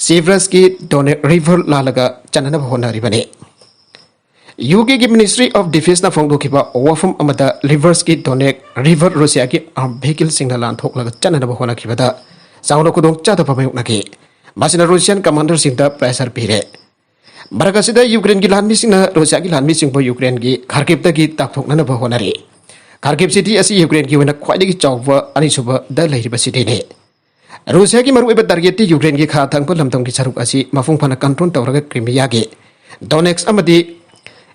ꯁꯤꯚꯔꯁꯀꯤ ꯗꯣꯅꯦꯛ ꯔꯤꯚꯔ ꯂꯥꯜꯂꯒ ꯆꯠꯅꯅꯕ ꯍꯣꯠꯅꯔꯤꯕꯅꯤ꯫ ꯌꯨ ꯀꯦꯒꯤ ꯃꯤꯅꯤꯁꯇ꯭ꯔꯤ ꯑꯣꯐ ꯗꯤꯐꯦꯟꯁꯅ ꯐꯣꯡꯗꯣꯛꯈꯤꯕ ꯋꯥꯐꯝ ꯑꯃꯗ, ꯂꯤꯚꯔꯁꯀꯤ ꯗꯣꯅꯦꯛ ꯔꯤꯚꯔ ꯔꯨꯁꯤꯌꯥꯒꯤ ꯑꯥꯔꯝ ꯚꯦꯍꯤꯀꯜꯁꯤꯡꯅ ꯂꯥꯟꯊꯣꯛꯂꯒ ꯆꯠꯅꯅꯕ ꯍꯣꯠꯅꯈꯤꯕꯗ ꯆꯥꯎꯅ ꯈꯨꯗꯣꯡꯆꯥꯗꯕ ꯃꯥꯌꯣꯛꯅꯈꯤ꯫ ꯃꯁꯤꯅ ꯔꯨꯁꯤꯌꯥꯟ ꯀꯃꯥꯟꯗꯔꯁꯤꯡꯗ ꯄ꯭ꯔꯦꯁꯔ ꯄꯤꯔꯦ꯫ ꯃꯔꯛ ꯑꯁꯤꯗ, ꯌꯨꯀ꯭ꯔꯦꯟꯒꯤ ꯂꯥꯟꯃꯤꯁꯤꯡꯅ ꯔꯨꯁꯤꯌꯥꯒꯤ ꯂꯥꯟꯃꯤꯁꯤꯡꯕꯨ ꯌꯨꯀ꯭ꯔꯦꯟꯒꯤ ꯈꯥꯔꯀꯤꯞꯇꯒꯤ ꯇꯥꯞꯊꯣꯛꯅꯅꯕ ꯍꯣꯠꯅꯔꯤ꯫ ꯈꯥꯔꯀꯤꯞ ꯁꯤꯇꯤ ꯑꯁꯤ ꯌꯨꯀ꯭ꯔꯦꯟꯒꯤ ꯑꯣꯏꯅ ꯈ꯭ꯋꯥꯏꯗꯒꯤ ꯆꯥꯎꯕ ꯑꯅꯤꯁꯨꯕꯗ ꯂꯩꯔꯤꯕ ꯁꯤꯇꯤꯅꯤ꯫ ꯔꯨꯁꯤꯌꯥꯒꯤ ꯃꯔꯨꯑꯣꯏꯕ ꯇꯥꯔꯒꯦꯠꯇꯤ ꯌꯨꯀ꯭ꯔꯦꯟꯒꯤ ꯈꯥ ꯊꯪꯕ ꯂꯝꯗꯝꯒꯤ ꯁꯔꯨꯛ ꯑꯁꯤ ꯃꯄꯨꯡ ꯐꯥꯅ ꯀꯟꯇ꯭ꯔꯣꯜ ꯇꯧꯔꯒ ꯀ꯭ꯔꯤꯃꯤꯌꯥꯒꯤ ꯗꯣꯅꯦꯛꯁ ꯑꯃꯗꯤ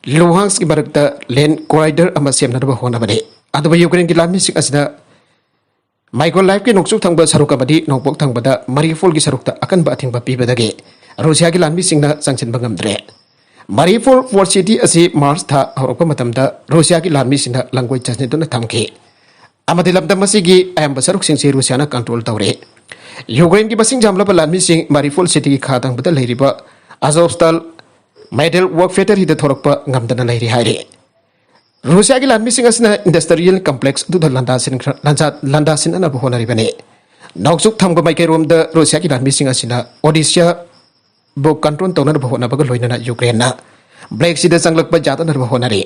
ꯂꯨꯍꯥꯟꯁꯀꯤ ꯃꯔꯛꯇ ꯂꯦꯟ ꯀꯣꯔꯥꯏꯗꯔ ꯑꯃ ꯁꯦꯝꯅꯅꯕ ꯍꯣꯠꯅꯕꯅꯤ꯫ ꯑꯗꯨꯕꯨ ꯌꯨꯀ꯭ꯔꯦꯟꯒꯤ ꯂꯥꯟꯃꯤꯁꯤꯡ ꯑꯁꯤꯅ ꯃꯥꯏꯀꯣꯂꯥꯏꯚꯀꯤ ꯅꯣꯡꯆꯨꯞ ꯊꯪꯕ ꯁꯔꯨꯛ ꯑꯃꯗꯤ ꯅꯣꯡꯄꯣꯛ ꯊꯪꯕꯗ ꯃꯔꯤꯐꯣꯜꯒꯤ ꯁꯔꯨꯛꯇ ꯑꯀꯟꯕ ꯑꯊꯤꯡꯕ ꯄꯤꯕꯗꯒꯤ ꯔꯨꯁꯤꯌꯥꯒꯤ ꯂꯥꯟꯃꯤꯁꯤꯡꯅ ꯆꯪꯁꯤꯟꯕ ꯉꯝꯗ꯭ꯔꯦ꯫ ꯃꯔꯤꯐꯣꯜ ꯄꯣꯔꯠ ꯁꯤꯇꯤ ꯑꯁꯤ ꯃꯥꯔꯆ ꯊꯥ ꯍꯧꯔꯛꯄ ꯃꯇꯝꯗ ꯔꯨꯁꯤꯌꯥꯒꯤ ꯂꯥꯟꯃꯤꯁꯤꯡꯅ ꯂꯥꯡꯒꯣꯏ ꯆꯟꯁꯤꯟꯗꯨꯅ ꯊꯝꯈꯤ ꯑꯃꯗꯤ ꯂꯝꯗꯝ ꯑꯁꯤꯒꯤ ꯑꯌꯥꯝꯕ ꯁꯔꯨꯛꯁꯤꯡꯁꯤ ꯔꯨꯁꯤꯌꯥꯅ ꯀꯟꯇ꯭ꯔꯣꯜ ꯇꯧꯔꯤ꯫ ꯌꯨꯀ꯭ꯔꯦꯟꯒꯤ ꯃꯁꯤꯡ ꯌꯥꯝꯂꯕ ꯂꯥꯟꯃꯤꯁꯤꯡ ꯃꯔꯤꯐꯣꯜ ꯁꯤꯇꯤꯒꯤ ꯈꯥ ꯊꯪꯕꯗ ꯂꯩꯔꯤꯕ ꯑꯖꯣꯚꯁ꯭ꯇꯥꯜ ꯃꯦꯗꯦꯜ ꯋꯥꯔꯛ ꯐꯦꯛꯇꯔꯤꯗ ꯊꯣꯔꯛꯄ ꯉꯝꯗꯅ ꯂꯩꯔꯤ ꯍꯥꯏꯔꯤ꯫ ꯔꯨꯁꯤꯌꯥꯒꯤ ꯂꯥꯟꯃꯤꯁꯤꯡ ꯑꯁꯤꯅ industrial complex ꯑꯗꯨꯗ ꯂꯥꯟꯗꯥꯁꯤꯟꯈ꯭ꯔ-, ꯂꯥꯟꯖꯥ-, ꯂꯥꯟꯗꯥꯁꯤꯟꯅꯅꯕ ꯍꯣꯠꯅꯔꯤꯕꯅꯤ꯫ ꯅꯣꯡꯆꯨꯞ ꯊꯪꯕ ꯃꯥꯏꯀꯩꯔꯣꯝꯗ ꯔꯨꯁꯤꯌꯥꯒꯤ ꯂꯥꯟꯃꯤꯁꯤꯡ ꯑꯁꯤꯅ ꯑꯣꯗꯤꯁꯤꯌꯥꯕꯨ control ꯇꯧꯅꯅꯕ ꯍꯣꯠꯅꯕꯒ ꯂꯣꯏꯅꯅ ꯌꯨꯀ꯭ꯔꯦꯟꯅ Black Seaꯗ ꯆꯪꯂꯛꯄ ꯌꯥꯗꯅꯕ ꯍꯣꯠꯅꯔꯤ꯫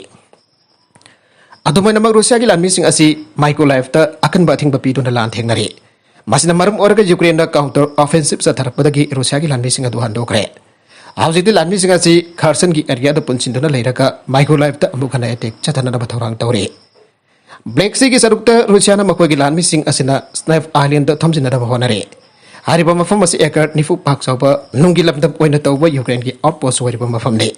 ꯑꯗꯨꯃꯥꯏꯅꯃꯛ ꯔꯨꯁꯤꯌꯥꯒꯤ ꯂꯥꯟꯃꯤꯁꯤꯡ ꯑꯁꯤ Mykolaiv ꯑꯀꯟꯕ ꯑꯊꯤꯡꯕ ꯄꯤꯗꯨꯅ ꯂꯥꯟ ꯊꯦꯡꯅꯔꯤ꯫ ꯃꯁꯤꯅ ꯃꯔꯝ ꯑꯣꯏꯔꯒ ꯌꯨꯀ꯭ꯔꯦꯟꯅ counter offensive ꯆꯠꯊꯔꯛꯄꯗꯒꯤ ꯔꯨꯁꯤꯌꯥꯒꯤ ꯂꯥꯟꯃꯤꯁꯤꯡ ꯑꯗꯨ ꯍꯟꯗꯣꯛꯈ꯭ꯔꯦ꯫ ꯍꯧꯖꯤꯛꯇꯤ ꯂꯥꯟꯃꯤꯁꯤꯡ ꯑꯁꯤ Kherson ꯑꯦꯔꯤꯌꯥꯗ ꯄꯨꯟꯁꯤꯟꯗꯨꯅ ꯂꯩꯔꯒ Mykolaiv ꯑꯃꯨꯛ ꯍꯟꯅ attack ꯆꯠꯊꯅꯅꯕ ꯊꯧꯔꯥꯡ ꯇꯧꯔꯤ꯫ Black Seaꯒꯤ ꯁꯔꯨꯛꯇ ꯔꯨꯁꯤꯌꯥꯅ ꯃꯈꯣꯏꯒꯤ ꯂꯥꯟꯃꯤꯁꯤꯡ ꯑꯁꯤꯅ Snake Islandꯗ ꯊꯝꯖꯤꯟꯅꯅꯕ ꯍꯣꯠꯅꯔꯤ꯫ ꯍꯥꯏꯔꯤꯕ ꯃꯐꯝ ꯑꯁꯤ acre ꯅꯤꯐꯨ ꯄꯥꯛ ꯆꯥꯎꯕ ꯅꯨꯡꯒꯤ ꯂꯝꯗꯝ ꯑꯣꯏꯅ ꯇꯧꯕ ꯌꯨꯀ꯭ꯔꯦꯟꯒꯤ outpost ꯑꯣꯏꯔꯤꯕ ꯃꯐꯝꯅꯤ꯫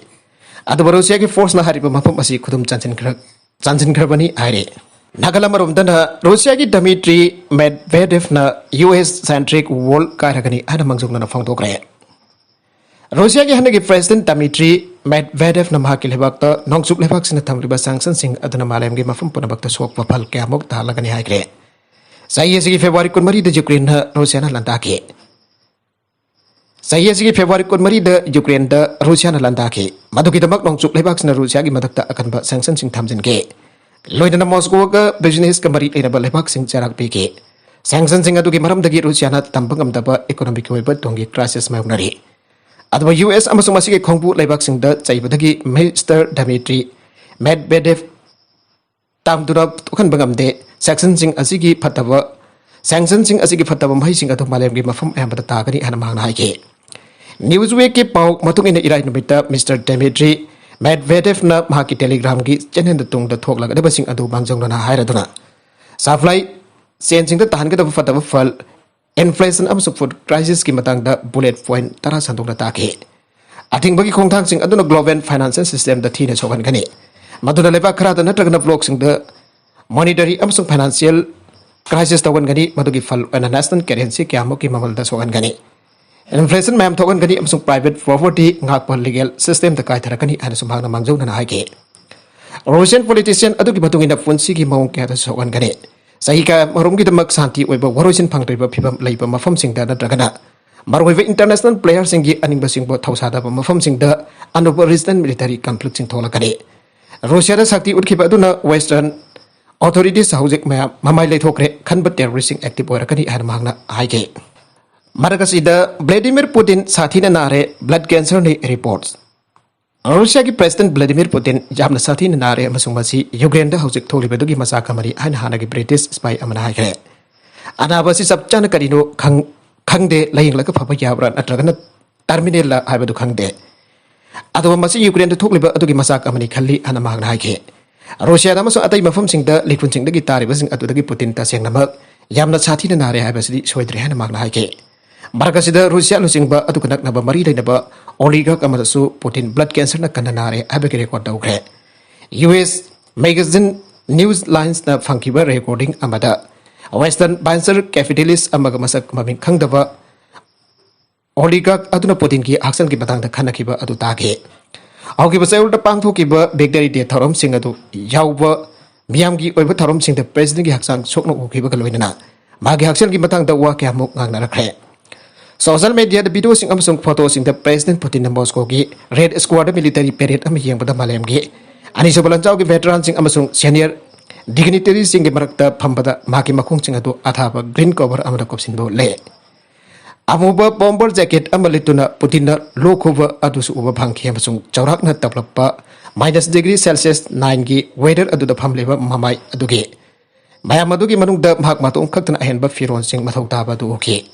ꯑꯗꯨꯕꯨ ꯔꯨꯁꯤꯌꯥꯒꯤ forceꯅ ꯍꯥꯏꯔꯤꯕ ꯃꯐꯝ ꯑꯁꯤ ꯈꯨꯗꯨꯝ ꯆꯟꯁꯤꯟꯈ꯭ꯔ-, ꯆꯟꯁꯤꯟꯈ꯭ꯔꯕꯅꯤ ꯍꯥꯏꯔꯤ꯫ ꯅꯥꯀꯜ ꯑꯃꯔꯣꯝꯗꯅ ꯔꯨꯁꯤꯌꯥꯒꯤ Dmitry Medvedevꯅ U S centric wall ꯀꯥꯏꯔꯒꯅꯤ ꯍꯥꯏꯅ ꯃꯥꯡꯖꯧꯅꯅ ꯐꯣꯡꯗꯣꯛꯈ꯭ꯔꯦ꯫ ꯔꯨꯁꯤꯌꯥꯒꯤ ꯍꯟꯗꯛꯀꯤ President Dmitry Medvedevꯅ ꯃꯍꯥꯛꯀꯤ ꯂꯩꯕꯥꯛꯇ ꯅꯣꯡꯆꯨꯞ ꯂꯩꯕꯥꯛꯁꯤꯡꯅ ꯊꯝꯂꯤꯕ sanctionꯁꯤꯡ ꯑꯗꯨꯅ ꯃꯥꯂꯦꯝꯒꯤ ꯃꯐꯝ ꯄꯨꯝꯅꯃꯛꯇ ꯁꯣꯛꯄ ꯐꯜ ꯀꯌꯥꯃꯨꯛ ꯇꯥꯍꯜꯂꯒꯅꯤ ꯍꯥꯏꯈ꯭ꯔꯦ꯫ ꯆꯍꯤ ꯑꯁꯤꯒꯤ February ꯀꯨꯟꯃꯔꯤꯗ ꯌꯨꯀ꯭ꯔꯦꯟꯅ ꯔꯨꯁꯤꯌꯥꯅ ꯂꯥꯟꯗꯥꯈꯤ꯫ ꯆꯍꯤ ꯑꯁꯤꯒꯤ February ꯀꯨꯟꯃꯔꯤꯗ ꯌꯨꯀ꯭ꯔꯦꯟꯗ ꯔꯨꯁꯤꯌꯥꯅ ꯂꯥꯟꯗꯥꯈꯤ꯫ ꯃꯗꯨꯒꯤꯗꯃꯛ ꯅꯣꯡꯆꯨꯞ ꯂꯩꯕꯥꯛꯁꯤꯡꯅ ꯔꯨꯁꯤꯌꯥꯒꯤ ꯃꯊꯛꯇ ꯑꯀꯟꯕ sanctionꯁꯤꯡ ꯊꯝꯖꯤꯟꯈꯤ꯫ ꯂꯣꯏꯅꯅ Moscowꯒ businessꯀ ꯃꯔꯤ ꯂꯩꯅꯕ ꯂꯩꯕꯥꯛꯁꯤꯡ ꯆꯩꯔꯥꯛ ꯄꯤꯈꯤ꯫ Sanctionꯁꯤꯡ ꯑꯗꯨꯒꯤ ꯃꯔꯝꯗꯒꯤ ꯔꯨꯁꯤꯌꯥꯅ ꯇꯝꯕ ꯉꯝꯗꯕ economicꯀꯤ ꯑꯣꯏꯕ ꯇꯨꯡꯒꯤ crisis ꯃꯥꯌꯣꯛꯅꯔꯤ꯫ ꯑꯗꯨꯕꯨ U S ꯑꯃꯁꯨꯡ ꯃꯁꯤꯒꯤ ꯈꯣꯡꯕꯨ ꯂꯩꯕꯥꯛꯁꯤꯡꯗ ꯆꯩꯕꯗꯒꯤ Mister Dmitry Medvedev ꯇꯥꯝꯗꯨꯅ ꯊꯣꯛꯍꯟꯕ ꯉꯝꯗꯦ꯫ Sanctionꯁꯤꯡ ꯑꯁꯤꯒꯤ ꯐꯠꯇꯕ, sanctionꯁꯤꯡ ꯑꯁꯤꯒꯤ ꯐꯠꯇꯕ ꯃꯍꯩꯁꯤꯡ ꯑꯗꯨ ꯃꯥꯂꯦꯝꯒꯤ ꯃꯐꯝ ꯑꯌꯥꯝꯕꯗ ꯇꯥꯒꯅꯤ ꯍꯥꯏꯅ ꯃꯍꯥꯛꯅ ꯍꯥꯏꯈꯤ꯫ Newsweekꯀꯤ ꯄꯥꯎ ꯃꯇꯨꯡ ꯏꯟꯅ ꯏꯔꯥꯏ ꯅꯨꯃꯤꯠꯇ Mister Dmitry Medvedevꯅ ꯃꯍꯥꯛꯀꯤ Telegramꯒꯤ channelꯗ ꯇꯨꯡꯗ ꯊꯣꯛꯂꯒꯗꯕꯁꯤꯡ ꯑꯗꯨ ꯃꯥꯡꯖꯧꯅꯅ ꯍꯥꯏꯔꯗꯨꯅ supply chainꯁꯤꯡꯗ ꯇꯥꯍꯟꯒꯗꯕ ꯐꯠꯇꯕ ꯐꯜ, inflation ꯑꯃꯁꯨꯡ food crisisꯀꯤ ꯃꯇꯥꯡꯗ bullet point ꯇꯔꯥ ꯁꯟꯗꯣꯛꯅ ꯇꯥꯛꯈꯤ꯫ ꯑꯊꯤꯡꯕꯒꯤ ꯈꯣꯡꯊꯥꯡꯁꯤꯡ ꯑꯗꯨꯅ global financial systemꯗ ꯊꯤꯅ ꯁꯣꯛꯍꯟꯒꯅꯤ꯫ ꯃꯗꯨꯅ ꯂꯩꯕꯥꯛ ꯈꯔꯗ ꯅꯠꯇ꯭ꯔꯒꯅ blockꯁꯤꯡꯗ monetary ꯑꯃꯁꯨꯡ financial crisis ꯇꯧꯍꯟꯒꯅꯤ, ꯃꯗꯨꯒꯤ ꯐꯜ ꯑꯣꯏꯅ national currency ꯀꯌꯥꯃꯨꯛꯀꯤ ꯃꯃꯜꯗ ꯁꯣꯛꯍꯟꯒꯅꯤ꯫ Inflation ꯃꯌꯥꯝ ꯊꯣꯛꯍꯟꯒꯅꯤ ꯑꯃꯁꯨꯡ private property ꯉꯥꯛꯄ legal systemꯗ ꯀꯥꯏꯊꯔꯛꯀꯅꯤ ꯍꯥꯏꯅꯁꯨ ꯃꯍꯥꯛꯅ ꯃꯥꯡꯖꯧꯅꯅ ꯍꯥꯏꯈꯤ꯫ Russian politician ꯑꯗꯨꯒꯤ ꯃꯇꯨꯡ ꯏꯟꯅ ꯄꯨꯟꯁꯤꯒꯤ ꯃꯑꯣꯡ ꯀꯌꯥꯗ ꯁꯣꯛꯍꯟꯒꯅꯤ꯫ ꯆꯍꯤ ꯀꯌꯥꯃꯔꯨꯝꯒꯤꯗꯃꯛ ꯁꯥꯟꯇꯤ ꯑꯣꯏꯕ ꯋꯥꯔꯣꯏꯁꯤꯟ ꯐꯪꯗ꯭ꯔꯤꯕ ꯐꯤꯕꯝ ꯂꯩꯕ ꯃꯐꯝꯁꯤꯡꯗ ꯅꯠꯇ꯭ꯔꯒꯅ ꯃꯔꯨꯑꯣꯏꯕ international playerꯁꯤꯡꯒꯤ ꯑꯅꯤꯡꯕꯁꯤꯡꯕꯨ ꯊꯧꯁꯥꯗꯕ ꯃꯐꯝꯁꯤꯡꯗ ꯑꯅꯧꯕ regional military conflictꯁꯤꯡ ꯊꯣꯛꯂꯛꯀꯅꯤ꯫ ꯔꯨꯁꯤꯌꯥꯗ ꯁꯛꯇꯤ ꯎꯠꯈꯤꯕ ꯑꯗꯨꯅ Western authorities ꯍꯧꯖꯤꯛ ꯃꯌꯥꯝ ꯃꯃꯥꯏ ꯂꯩꯊꯣꯛꯈ꯭ꯔꯦ, ꯈꯟꯕ terroristꯁꯤꯡ active ꯑꯣꯏꯔꯛꯀꯅꯤ ꯍꯥꯏꯅ ꯃꯍꯥꯛꯅ ꯍꯥꯏꯈꯤ꯫ ꯃꯔꯛ ꯑꯁꯤꯗ Vladimir Putin ꯁꯥꯊꯤꯅ ꯅꯥꯔꯦ, blood cancerꯅꯤ reports꯫ ꯔꯨꯁꯤꯌꯥꯒꯤ President Vladimir Putin ꯌꯥꯝꯅ ꯁꯥꯊꯤꯅ ꯅꯥꯔꯦ ꯑꯃꯁꯨꯡ ꯃꯁꯤ ꯌꯨꯀ꯭ꯔꯦꯟꯗ ꯍꯧꯖꯤꯛ ꯊꯣꯛꯂꯤꯕꯗꯨꯒꯤ ꯃꯆꯥꯛ ꯑꯃꯅꯤ ꯍꯥꯏꯅ ꯍꯥꯟꯅꯒꯤ British ꯁꯤꯄꯥꯏ ꯑꯃꯅ ꯍꯥꯏꯈ꯭ꯔꯦ꯫ ꯑꯅꯥꯕ ꯑꯁꯤ ꯆꯞ ꯆꯥꯅ ꯀꯔꯤꯅꯣ ꯈꯪ-, ꯈꯪꯗꯦ, ꯂꯥꯌꯦꯡꯂꯒ ꯐꯕ ꯌꯥꯕ꯭ꯔꯥ ꯅꯠꯇ꯭ꯔꯒꯅ terminalꯂ ꯍꯥꯏꯕꯗꯨ ꯈꯪꯗꯦ꯫ ꯑꯗꯨꯒ ꯃꯁꯤ ꯌꯨꯀ꯭ꯔꯦꯟꯗ ꯊꯣꯛꯂꯤꯕ ꯑꯗꯨꯒꯤ ꯃꯆꯥꯛ ꯑꯃꯅꯤ ꯈꯜꯂꯤ ꯍꯥꯏꯅ ꯃꯍꯥꯛꯅ ꯍꯥꯏꯈꯤ꯫ ꯔꯨꯁꯤꯌꯥꯗ ꯑꯃꯁꯨꯡ ꯑꯇꯩ ꯃꯐꯝꯁꯤꯡꯗ ꯂꯤꯈꯨꯟꯁꯤꯡꯗꯒꯤ ꯇꯥꯔꯤꯕꯁꯤꯡ ꯑꯗꯨꯗꯒꯤ ꯄꯨꯇꯤꯟ ꯇꯁꯦꯡꯅꯃꯛ ꯌꯥꯝꯅ ꯁꯥꯊꯤꯅ ꯅꯥꯔꯦ ꯍꯥꯏꯕꯁꯤꯗꯤ ꯁꯣꯏꯗ꯭ꯔꯦ ꯍꯥꯏꯅ ꯃꯍꯥꯛꯅ ꯍꯥꯏꯈꯤ꯫ ꯃꯔꯛ ꯑꯁꯤꯗ ꯔꯨꯁꯤꯌꯥ ꯂꯨꯆꯤꯡꯕ ꯑꯗꯨꯒ ꯅꯛꯅꯕ ꯃꯔꯤ ꯂꯩꯅꯕ oligarch ꯑꯃꯗꯁꯨ ꯄꯨꯇꯤꯟ blood cancerꯅ ꯀꯟꯅ ꯅꯥꯔꯦ ꯍꯥꯏꯕꯒꯤ record ꯇꯧꯈ꯭ꯔꯦ꯫ U S magazine Newslinesꯅ ꯐꯪꯈꯤꯕ recording ꯑꯃꯗ Western venture capitalist ꯑꯃꯒ ꯃꯁꯛ ꯃꯃꯤꯡ ꯈꯪꯗꯕ oligarch ꯑꯗꯨꯅ ꯄꯨꯇꯤꯟꯒꯤ ꯍꯛꯁꯦꯜꯒꯤ ꯃꯇꯥꯡꯗ ꯈꯟꯅꯈꯤꯕ ꯑꯗꯨ ꯇꯥꯈꯤ꯫ ꯍꯧꯈꯤꯕ ꯆꯌꯣꯜꯗ ꯄꯥꯡꯊꯣꯛꯈꯤꯕ victory day ꯊꯧꯔꯝꯁꯤꯡ ꯑꯗꯨ ꯌꯥꯎꯕ ꯃꯤꯌꯥꯝꯒꯤ ꯑꯣꯏꯕ ꯊꯧꯔꯝꯁꯤꯡꯗ Presidentꯀꯤ ꯍꯛꯆꯥꯡ ꯁꯣꯛꯅ ꯎꯈꯤꯕꯒ ꯂꯣꯏꯅꯅ ꯃꯥꯒꯤ ꯍꯛꯁꯦꯜꯒꯤ ꯃꯇꯥꯡꯗ ꯋꯥ ꯀꯌꯥꯃꯨꯛ ꯉꯥꯡꯅꯔꯛꯈ꯭ꯔꯦ꯫ Social mediaꯗ videoꯁꯤꯡ ꯑꯃꯁꯨꯡ photoꯁꯤꯡꯗ President Putinꯅ Moscowꯒꯤ Red Squareꯗ military parade ꯑꯃ ꯌꯦꯡꯕꯗ ꯃꯥꯂꯦꯝꯒꯤ ꯑꯅꯤꯁꯨꯕ ꯂꯥꯟꯖꯥꯎꯒꯤ veteranꯁꯤꯡ ꯑꯃꯁꯨꯡ senior dignitaryꯁꯤꯡꯒꯤ ꯃꯔꯛꯇ ꯐꯝꯕꯗ ꯃꯍꯥꯛꯀꯤ ꯃꯈꯣꯡꯁꯤꯡ ꯑꯗꯨ ꯑꯊꯥꯕ green cover ꯑꯃꯅ ꯀꯨꯞꯁꯤꯟꯕ ꯎꯠꯂꯦ꯫ ꯑꯃꯨꯕ bomber jacket ꯑꯃ ꯂꯤꯠꯇꯨꯅ ꯄꯨꯇꯤꯟꯅ ꯂꯣꯛ ꯈꯨꯕ ꯑꯗꯨꯁꯨ ꯎꯕ ꯐꯪꯈꯤ ꯑꯃꯁꯨꯡ ꯆꯥꯎꯔꯥꯛꯅ ꯇꯞꯂꯞꯄ minus degree Celsius nineꯒꯤ weather ꯑꯗꯨꯗ ꯐꯝꯂꯤꯕ ꯃꯃꯥꯏ ꯑꯗꯨꯒꯤ ꯃꯌꯥꯝ ꯑꯗꯨꯒꯤ ꯃꯅꯨꯡꯗ ꯃꯍꯥꯛ ꯃꯇꯣꯝ ꯈꯛꯇꯅ ꯑꯍꯦꯟꯕ ꯐꯤꯔꯣꯜꯁꯤꯡ ꯃꯊꯧ ꯇꯥꯕ ꯑꯗꯨ ꯎꯈꯤ꯫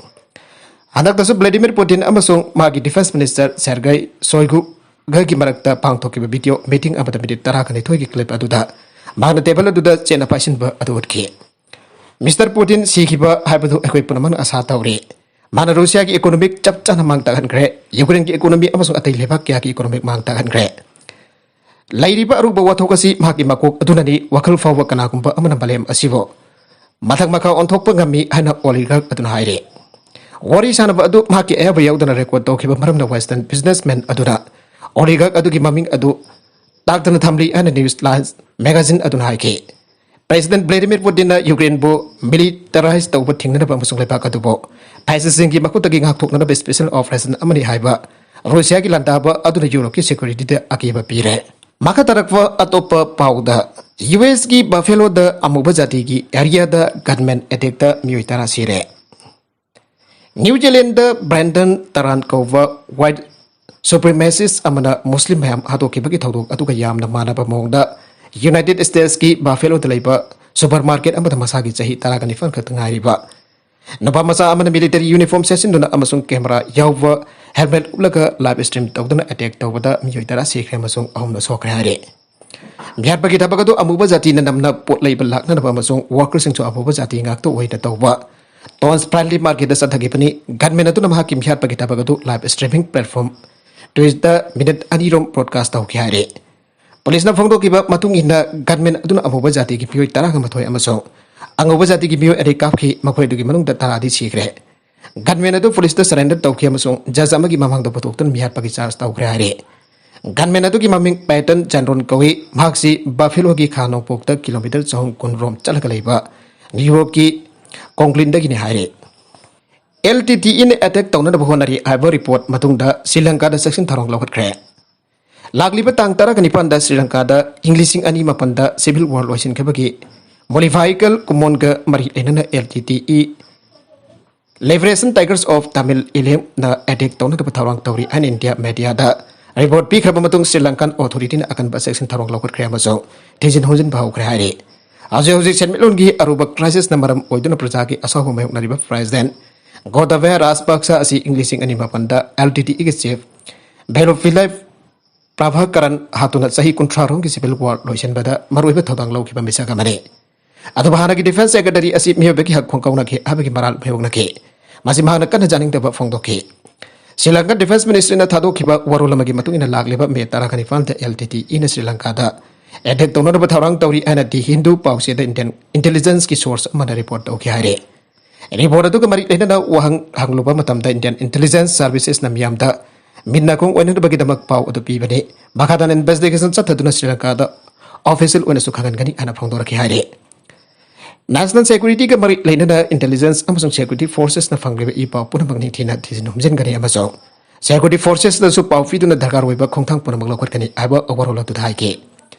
ꯍꯟꯗꯛꯇꯁꯨ Vladimir Putin ꯑꯃꯁꯨꯡ ꯃꯥꯒꯤ defence minister Sergei Shoiguꯒꯒꯤ ꯃꯔꯛꯇ ꯄꯥꯡꯊꯣꯛꯈꯤꯕ video meeting ꯑꯃꯗ minute ꯇꯔꯥꯒ ꯅꯤꯊꯣꯏꯒꯤ clip ꯑꯗꯨꯗ ꯃꯍꯥꯛꯅ table ꯑꯗꯨꯗ ꯆꯦꯠꯅ ꯄꯥꯏꯁꯤꯟꯕ ꯑꯗꯨ ꯎꯠꯈꯤ꯫ Mister Putin ꯁꯤꯈꯤꯕ ꯍꯥꯏꯕꯗꯨ ꯑꯩꯈꯣꯏ ꯄꯨꯝꯅꯃꯛꯅ ꯑꯁꯥ ꯇꯧꯔꯤ꯫ ꯃꯥꯅ ꯔꯨꯁꯤꯌꯥꯒꯤ economic ꯆꯞ ꯆꯥꯅ ꯃꯥꯡ ꯇꯥꯛꯍꯟꯈ꯭ꯔꯦ, ꯌꯨꯀ꯭ꯔꯦꯟꯒꯤ economy ꯑꯃꯁꯨꯡ ꯑꯇꯩ ꯂꯩꯕꯥꯛ ꯀꯌꯥꯒꯤ economic ꯃꯥꯡ ꯇꯥꯛꯍꯟꯈ꯭ꯔꯦ꯫ ꯂꯩꯔꯤꯕ ꯑꯔꯨꯕ ꯋꯥꯊꯣꯛ ꯑꯁꯤ ꯃꯍꯥꯛꯀꯤ ꯃꯀꯣꯛ ꯑꯗꯨꯅꯅꯤ, ꯋꯥꯈꯜ ꯐꯥꯎꯕ ꯀꯅꯥꯒꯨꯝꯕ ꯑꯃꯅ ꯃꯥꯂꯦꯝ ꯑꯁꯤꯕꯨ ꯃꯊꯛ ꯃꯈꯥ ꯑꯣꯟꯊꯣꯛꯄ ꯉꯝꯃꯤ ꯍꯥꯏꯅ oligarch ꯑꯗꯨꯅ ꯍꯥꯏꯔꯤ꯫ ꯋꯥꯔꯤ ꯁꯥꯅꯕ ꯑꯗꯨ ꯃꯍꯥꯛꯀꯤ ꯑꯌꯥꯕ ꯌꯥꯎꯗꯅ record ꯇꯧꯈꯤꯕ ꯃꯔꯝꯅ Western businessman ꯑꯗꯨꯅ oligarch ꯑꯗꯨꯒꯤ ꯃꯃꯤꯡ ꯑꯗꯨ ꯇꯥꯛꯇꯅ ꯊꯝꯂꯤ ꯍꯥꯏꯅ Newsline magazine ꯑꯗꯨꯅ ꯍꯥꯏꯈꯤ꯫ President Vladimir Putinꯅ ꯌꯨꯀ꯭ꯔꯦꯟꯕꯨ militarize ꯇꯧꯕ ꯊꯤꯡꯅꯅꯕ ꯑꯃꯁꯨꯡ ꯂꯩꯕꯥꯛ ꯑꯗꯨꯕꯨ fascistꯁꯤꯡꯒꯤ ꯃꯈꯨꯠꯇꯒꯤ ꯉꯥꯛꯊꯣꯛꯅꯅꯕ special operation ꯑꯃꯅꯤ ꯍꯥꯏꯕ ꯔꯨꯁꯤꯌꯥꯒꯤ ꯂꯥꯟꯗꯥꯕ ꯑꯗꯨꯅ ꯌꯨꯔꯣꯞꯀꯤ securityꯗ ꯑꯀꯤꯕ ꯄꯤꯔꯦ꯫ ꯃꯈꯥ ꯇꯥꯔꯛꯄ ꯑꯇꯣꯞꯄ ꯄꯥꯎꯗ, ꯌꯨ ꯑꯦꯁꯀꯤ ꯕꯐꯦꯂꯣꯗ ꯑꯃꯨꯕ ꯖꯥꯇꯤꯒꯤ ꯑꯦꯔꯤꯌꯥꯗ ꯒꯟꯃꯦꯟ ꯑꯦꯇꯦꯛꯇ ꯃꯤꯑꯣꯏ ꯇꯔꯥ ꯁꯤꯔꯦ꯫ ꯅ꯭ꯌꯨ ꯖꯤꯂꯦꯟꯗ ꯕ꯭ꯔꯦꯟꯗꯟ ꯇꯔꯥꯟ ꯀꯧꯕ ꯋꯥꯏꯠ ꯁꯨꯄ꯭ꯔꯤꯃꯦꯁꯤꯁ ꯑꯃꯅ ꯃꯨꯁꯂꯤꯝ ꯃꯌꯥꯝ ꯍꯥꯠꯇꯣꯛꯈꯤꯕꯒꯤ ꯊꯧꯗꯣꯛ ꯑꯗꯨꯒ ꯌꯥꯝꯅ ꯃꯥꯟꯅꯕ ꯃꯑꯣꯡꯗ ꯌꯨꯅꯥꯏꯇꯦꯗ ꯁ꯭ꯇꯦꯠꯁꯀꯤ ꯕꯐꯦꯂꯣꯗ ꯂꯩꯕ ꯁꯨꯄꯔ ꯃꯥꯔꯀꯦꯠ ꯑꯃꯗ ꯃꯁꯥꯒꯤ ꯆꯍꯤ ꯇꯔꯥꯒ ꯅꯤꯄꯥꯟ ꯈꯛꯇ ꯉꯥꯏꯔꯤꯕ ꯅꯨꯄꯥ ꯃꯆꯥ ꯑꯃꯅ ꯃꯤꯂꯤꯇꯔꯤ ꯌꯨꯅꯤꯐꯣꯔꯝ ꯁꯦꯠꯆꯤꯟꯗꯨꯅ ꯑꯃꯁꯨꯡ ꯀꯦꯃꯦꯔꯥ ꯌꯥꯎꯕ ꯍꯦꯜꯃꯦꯠ ꯎꯞꯂꯒ ꯂꯥꯏꯚ ꯁ꯭ꯇ꯭ꯔꯤꯝ ꯇꯧꯗꯨꯅ ꯑꯦꯇꯦꯛ ꯇꯧꯕꯗ ꯃꯤꯑꯣꯏ ꯇꯔꯥ ꯁꯤꯈ꯭ꯔꯦ ꯑꯃꯁꯨꯡ ꯑꯍꯨꯝꯅ ꯁꯣꯛꯈ꯭ꯔꯦ ꯍꯥꯏꯔꯤ꯫ ꯃꯤꯍꯥꯠꯄꯒꯤ ꯊꯕꯛ ꯑꯗꯨ ꯑꯃꯨꯕ ꯖꯥꯇꯤꯅ ꯅꯝꯅ ꯄꯣꯠ ꯂꯩꯕ ꯂꯥꯛꯅꯅꯕ ꯑꯃꯁꯨꯡ ꯋꯥꯔꯀꯔꯁꯤꯡꯁꯨ ꯑꯃꯨꯕ ꯖꯥꯇꯤ ꯉꯥꯛꯇ ꯑꯣꯏꯅ ꯇꯧꯕ ꯇꯣꯟꯁ ꯐ꯭ꯔꯦꯟꯂꯤ ꯃꯥꯔꯀꯦꯠꯇ ꯆꯠꯊꯈꯤꯕꯅꯤ꯫ ꯒꯟꯃꯦꯟ ꯑꯗꯨꯅ ꯃꯍꯥꯛꯀꯤ ꯃꯤꯍꯥꯠꯄꯒꯤ ꯊꯕꯛ ꯑꯗꯨ ꯂꯥꯏꯚ ꯁ꯭ꯇ꯭ꯔꯤꯃꯤꯡ ꯄ꯭ꯂꯦꯠꯐꯣꯔꯝ ꯇ꯭ꯋꯤꯆꯇ ꯃꯤꯅꯤꯠ ꯑꯅꯤꯔꯣꯝ ꯕ꯭ꯔꯣꯗꯀꯥꯁ ꯇꯧꯈꯤ ꯍꯥꯏꯔꯤ꯫ ꯄꯨꯂꯤꯁꯅ ꯐꯣꯡꯗꯣꯛꯈꯤꯕ ꯃꯇꯨꯡ ꯏꯟꯅ, ꯒꯟꯃꯦꯟ ꯑꯗꯨꯅ ꯑꯃꯨꯕ ꯖꯥꯇꯤꯒꯤ ꯃꯤꯑꯣꯏ ꯇꯔꯥꯒ ꯃꯥꯊꯣꯏ ꯑꯃꯁꯨꯡ ꯑꯉꯧꯕ ꯖꯥꯇꯤꯒꯤ ꯃꯤꯑꯣꯏ ꯑꯅꯤ ꯀꯥꯞꯈꯤ, ꯃꯈꯣꯏ ꯑꯗꯨꯒꯤ ꯃꯅꯨꯡꯗ ꯇꯔꯥꯗꯤ ꯁꯤꯈ꯭ꯔꯦ꯫ ꯒꯟꯃꯦꯟ ꯑꯗꯨ ꯄꯨꯂꯤꯁꯇ ꯁꯔꯦꯟꯗꯔ ꯇꯧꯈꯤ ꯑꯃꯁꯨꯡ ꯖꯖ ꯑꯃꯒꯤ ꯃꯃꯥꯡꯗ ꯄꯨꯊꯣꯛꯇꯨꯅ ꯃꯤꯍꯥꯠꯄꯒꯤ ꯆꯥꯔꯖ ꯇꯧꯈ꯭ꯔꯦ ꯍꯥꯏꯔꯤ꯫ ꯒꯟꯃꯦꯟ ꯑꯗꯨꯒꯤ ꯃꯃꯤꯡ ꯄꯦꯇꯟ ꯖꯥꯟꯗꯣꯟ ꯀꯧꯏ꯫ ꯃꯍꯥꯛꯁꯤ ꯕꯐꯦꯂꯣꯒꯤ ꯈꯥ ꯅꯣꯡꯄꯣꯛꯇ ꯀꯤꯂꯣꯃꯤꯇꯔ ꯆꯍꯨꯝ ꯀꯨꯟ ꯔꯣꯝ ꯆꯠꯂꯒ ꯂꯩꯕ ꯅ꯭ꯌꯨ ꯌꯣꯔꯛꯀꯤ ꯀꯣꯡꯒ꯭ꯂꯤꯟꯗꯒꯤꯅꯤ ꯍꯥꯏꯔꯤ꯫ ꯑꯦꯜ ꯇꯤ ꯇꯤ ꯏꯅ ꯑꯦꯇꯦꯛ ꯇꯧꯅꯅꯕ ꯍꯣꯠꯅꯔꯤ ꯍꯥꯏꯕ ꯔꯤꯄꯣꯔꯠ ꯃꯇꯨꯡꯗ ꯁ꯭ꯔꯤ ꯂꯪꯀꯥꯗ ꯆꯦꯛꯁꯤꯟ ꯊꯧꯔꯥꯡ ꯂꯧꯈꯠꯈ꯭ꯔꯦ꯫ ꯂꯥꯛꯂꯤꯕ ꯇꯥꯡ ꯇꯔꯥꯒ ꯅꯤꯄꯥꯟꯗ ꯁ꯭ꯔꯤ ꯂꯪꯀꯥꯗ ꯏꯪ ꯂꯤꯁꯤꯡ ꯑꯅꯤ ꯃꯥꯄꯟꯗ ꯁꯤꯚꯤꯜ ꯋꯥꯔ ꯂꯣꯏꯁꯤꯟꯈꯤꯕꯒꯤ ꯃꯣꯂꯤꯚꯥꯏꯀꯜ ꯀꯨꯃꯣꯟꯒ ꯃꯔꯤ ꯂꯩꯅꯅ L T T E Liberation Tigers of Tamil Eelamꯅ ꯑꯦꯇꯦꯛ ꯇꯧꯅꯅꯕ ꯊꯧꯔꯥꯡ ꯇꯧꯔꯤ ꯍꯥꯏꯅ ꯏꯟꯗꯤꯌꯥ ꯃꯦꯗꯤꯌꯥꯗ ꯔꯤꯄꯣꯔꯠ ꯄꯤꯈ꯭ꯔꯕ ꯃꯇꯨꯡ ꯁ꯭ꯔꯤ ꯂꯪꯀꯥꯟ ꯑꯣꯊꯣꯔꯤꯇꯤꯅ ꯑꯀꯟꯕ ꯆꯦꯛꯁꯤꯟ ꯊꯧꯔꯥꯡ ꯂꯧꯈꯠꯈ꯭ꯔꯦ ꯑꯃꯁꯨꯡ ꯊꯤꯖꯤꯟ ꯍꯨꯝꯖꯤꯟꯕ ꯍꯧꯈ꯭ꯔꯦ ꯍꯥꯏꯔꯤ꯫ ꯍꯧꯖꯤꯛ ꯍꯧꯖꯤꯛ ꯁꯦꯟꯃꯤꯠꯂꯣꯟꯒꯤ ꯑꯔꯨꯕ ꯀ꯭ꯔꯥꯏꯁꯤꯁꯅ ꯃꯔꯝ ꯑꯣꯏꯗꯨꯅ ꯄ꯭ꯔꯖꯥꯒꯤ ꯑꯁꯥꯎꯕ ꯃꯥꯌꯣꯛꯅꯔꯤꯕ ꯄ꯭ꯔꯦꯁꯤꯗꯦꯟꯠ ꯒꯣꯇꯥꯕꯌ ꯔꯥꯖꯄꯛꯁ ꯑꯁꯤ ꯏꯪ ꯂꯤꯁꯤꯡ ꯑꯅꯤ ꯃꯥꯄꯟꯗ ꯑꯦꯜ ꯇꯤ ꯇꯤ ꯏꯒꯤ ꯆꯤꯐ ꯚꯦꯂꯣꯐꯤꯂꯦꯚ ꯄ꯭ꯔꯚꯥꯀꯔꯟ ꯍꯥꯠꯇꯨꯅ ꯆꯍꯤ ꯀꯨꯟꯊ꯭ꯔꯥ ꯔꯣꯝꯒꯤ ꯁꯤꯚꯤꯜ ꯋꯥꯔ ꯂꯣꯏꯁꯤꯟꯕꯗ ꯃꯔꯨꯑꯣꯏꯕ ꯊꯧꯗꯥꯡ ꯂꯧꯈꯤꯕ ꯃꯤꯁꯛ ꯑꯃꯅꯤ꯫ ꯑꯗꯨꯕꯨ ꯍꯥꯟꯅꯒꯤ ꯗꯤꯐꯦꯟꯁ ꯁꯦꯀ꯭ꯔꯦꯇꯔꯤ ꯑꯁꯤ ꯃꯤꯑꯣꯏꯕꯒꯤ ꯍꯛ ꯈꯣꯡꯒꯥꯎꯅꯈꯤ ꯍꯥꯏꯕꯒꯤ ꯃꯔꯥꯜ ꯃꯥꯌꯣꯛꯅꯈꯤ꯫ ꯃꯁꯤ ꯃꯍꯥꯛꯅ ꯀꯟꯅ ꯌꯥꯅꯤꯡꯗꯕ ꯐꯣꯡꯗꯣꯛꯈꯤ꯫ ꯁ꯭ꯔꯤ ꯂꯪꯀꯟ ꯗꯤꯐꯦꯟꯁ ꯃꯤꯅꯤꯁꯇ꯭ꯔꯤꯅ ꯊꯥꯗꯣꯛꯈꯤꯕ ꯋꯥꯔꯣꯜ ꯑꯃꯒꯤ ꯃꯇꯨꯡ ꯏꯟꯅ ꯂꯥꯛꯂꯤꯕ ꯃꯦ ꯇꯔꯥꯒ ꯅꯤꯄꯥꯟꯗ ꯑꯦꯜ ꯇꯤ ꯇꯤ ꯏꯅ ꯁ꯭ꯔꯤ ꯂꯪꯀꯥꯗ ꯑꯦꯇꯦꯛ ꯇꯧꯅꯅꯕ ꯊꯧꯔꯥꯡ ꯇꯧꯔꯤ ꯍꯥꯏꯅ ꯗꯤ ꯍꯤꯟꯗꯨ ꯄꯥꯎꯆꯦꯗ ꯏꯟꯗꯤꯌꯟ ꯏꯟꯇꯦꯂꯤꯖꯦꯟꯁꯀꯤ ꯁꯣꯔꯁ ꯑꯃꯅ ꯔꯤꯄꯣꯔꯠ ꯇꯧꯈꯤ ꯍꯥꯏꯔꯤ꯫ ꯔꯤꯄꯣꯔꯠ ꯑꯗꯨꯒ ꯃꯔꯤ ꯂꯩꯅꯅ ꯋꯥꯍꯪ ꯍꯪꯂꯨꯕ ꯃꯇꯝꯗ ꯏꯟꯗꯤꯌꯟ ꯏꯟꯇꯦꯂꯤꯖꯦꯟꯁ ꯁꯔꯚꯤꯁꯦꯁꯅ ꯃꯤꯌꯥꯝꯗ ꯃꯤꯠ ꯅꯥꯀꯣꯡ ꯑꯣꯏꯅꯅꯕꯒꯤꯗꯃꯛ ꯄꯥꯎ ꯑꯗꯨ ꯄꯤꯕꯅꯤ꯫ ꯃꯈꯥ ꯇꯥꯅ ꯏꯟꯚꯦꯁꯇꯤꯒꯦꯁꯟ ꯆꯠꯊꯗꯨꯅ ꯁ꯭ꯔꯤ ꯂꯪꯀꯥꯗ ꯑꯣꯐꯤꯁꯤꯌꯦꯜ ꯑꯣꯏꯅꯁꯨ ꯈꯪꯍꯟꯒꯅꯤ ꯍꯥꯏꯅ ꯐꯣꯡꯗꯣꯔꯛꯈꯤ ꯍꯥꯏꯔꯤ꯫ ꯅꯦꯁꯅꯦꯜ ꯁꯦꯀ꯭ꯌꯨꯔꯤꯇꯤꯒ ꯃꯔꯤ ꯂꯩꯅꯅ ꯏꯟꯇꯦꯂꯤꯖꯦꯟꯁ ꯑꯃꯁꯨꯡ ꯁꯦꯀ꯭ꯌꯨꯔꯤꯇꯤ ꯐꯣꯔꯁꯦꯁꯅ ꯐꯪꯂꯤꯕ ꯏ ꯄꯥꯎ ꯄꯨꯝꯅꯃꯛ ꯅꯤꯡꯊꯤꯅ ꯊꯤꯖꯤꯟ ꯍꯨꯝꯖꯤꯟꯒꯅꯤ ꯑꯃꯁꯨꯡ Security Forcesꯇꯁꯨ ꯄꯥꯎ ꯄꯤꯗꯨꯅ ꯗꯔꯀꯥꯔ ꯑꯣꯏꯕ ꯈꯣꯡꯊꯥꯡ ꯄꯨꯝꯅꯃꯛ ꯂꯧꯈꯠꯀꯅꯤ ꯍꯥꯏꯕ ꯋꯥꯔꯣꯜ ꯑꯗꯨꯗ ꯍꯥꯏꯈꯤ꯫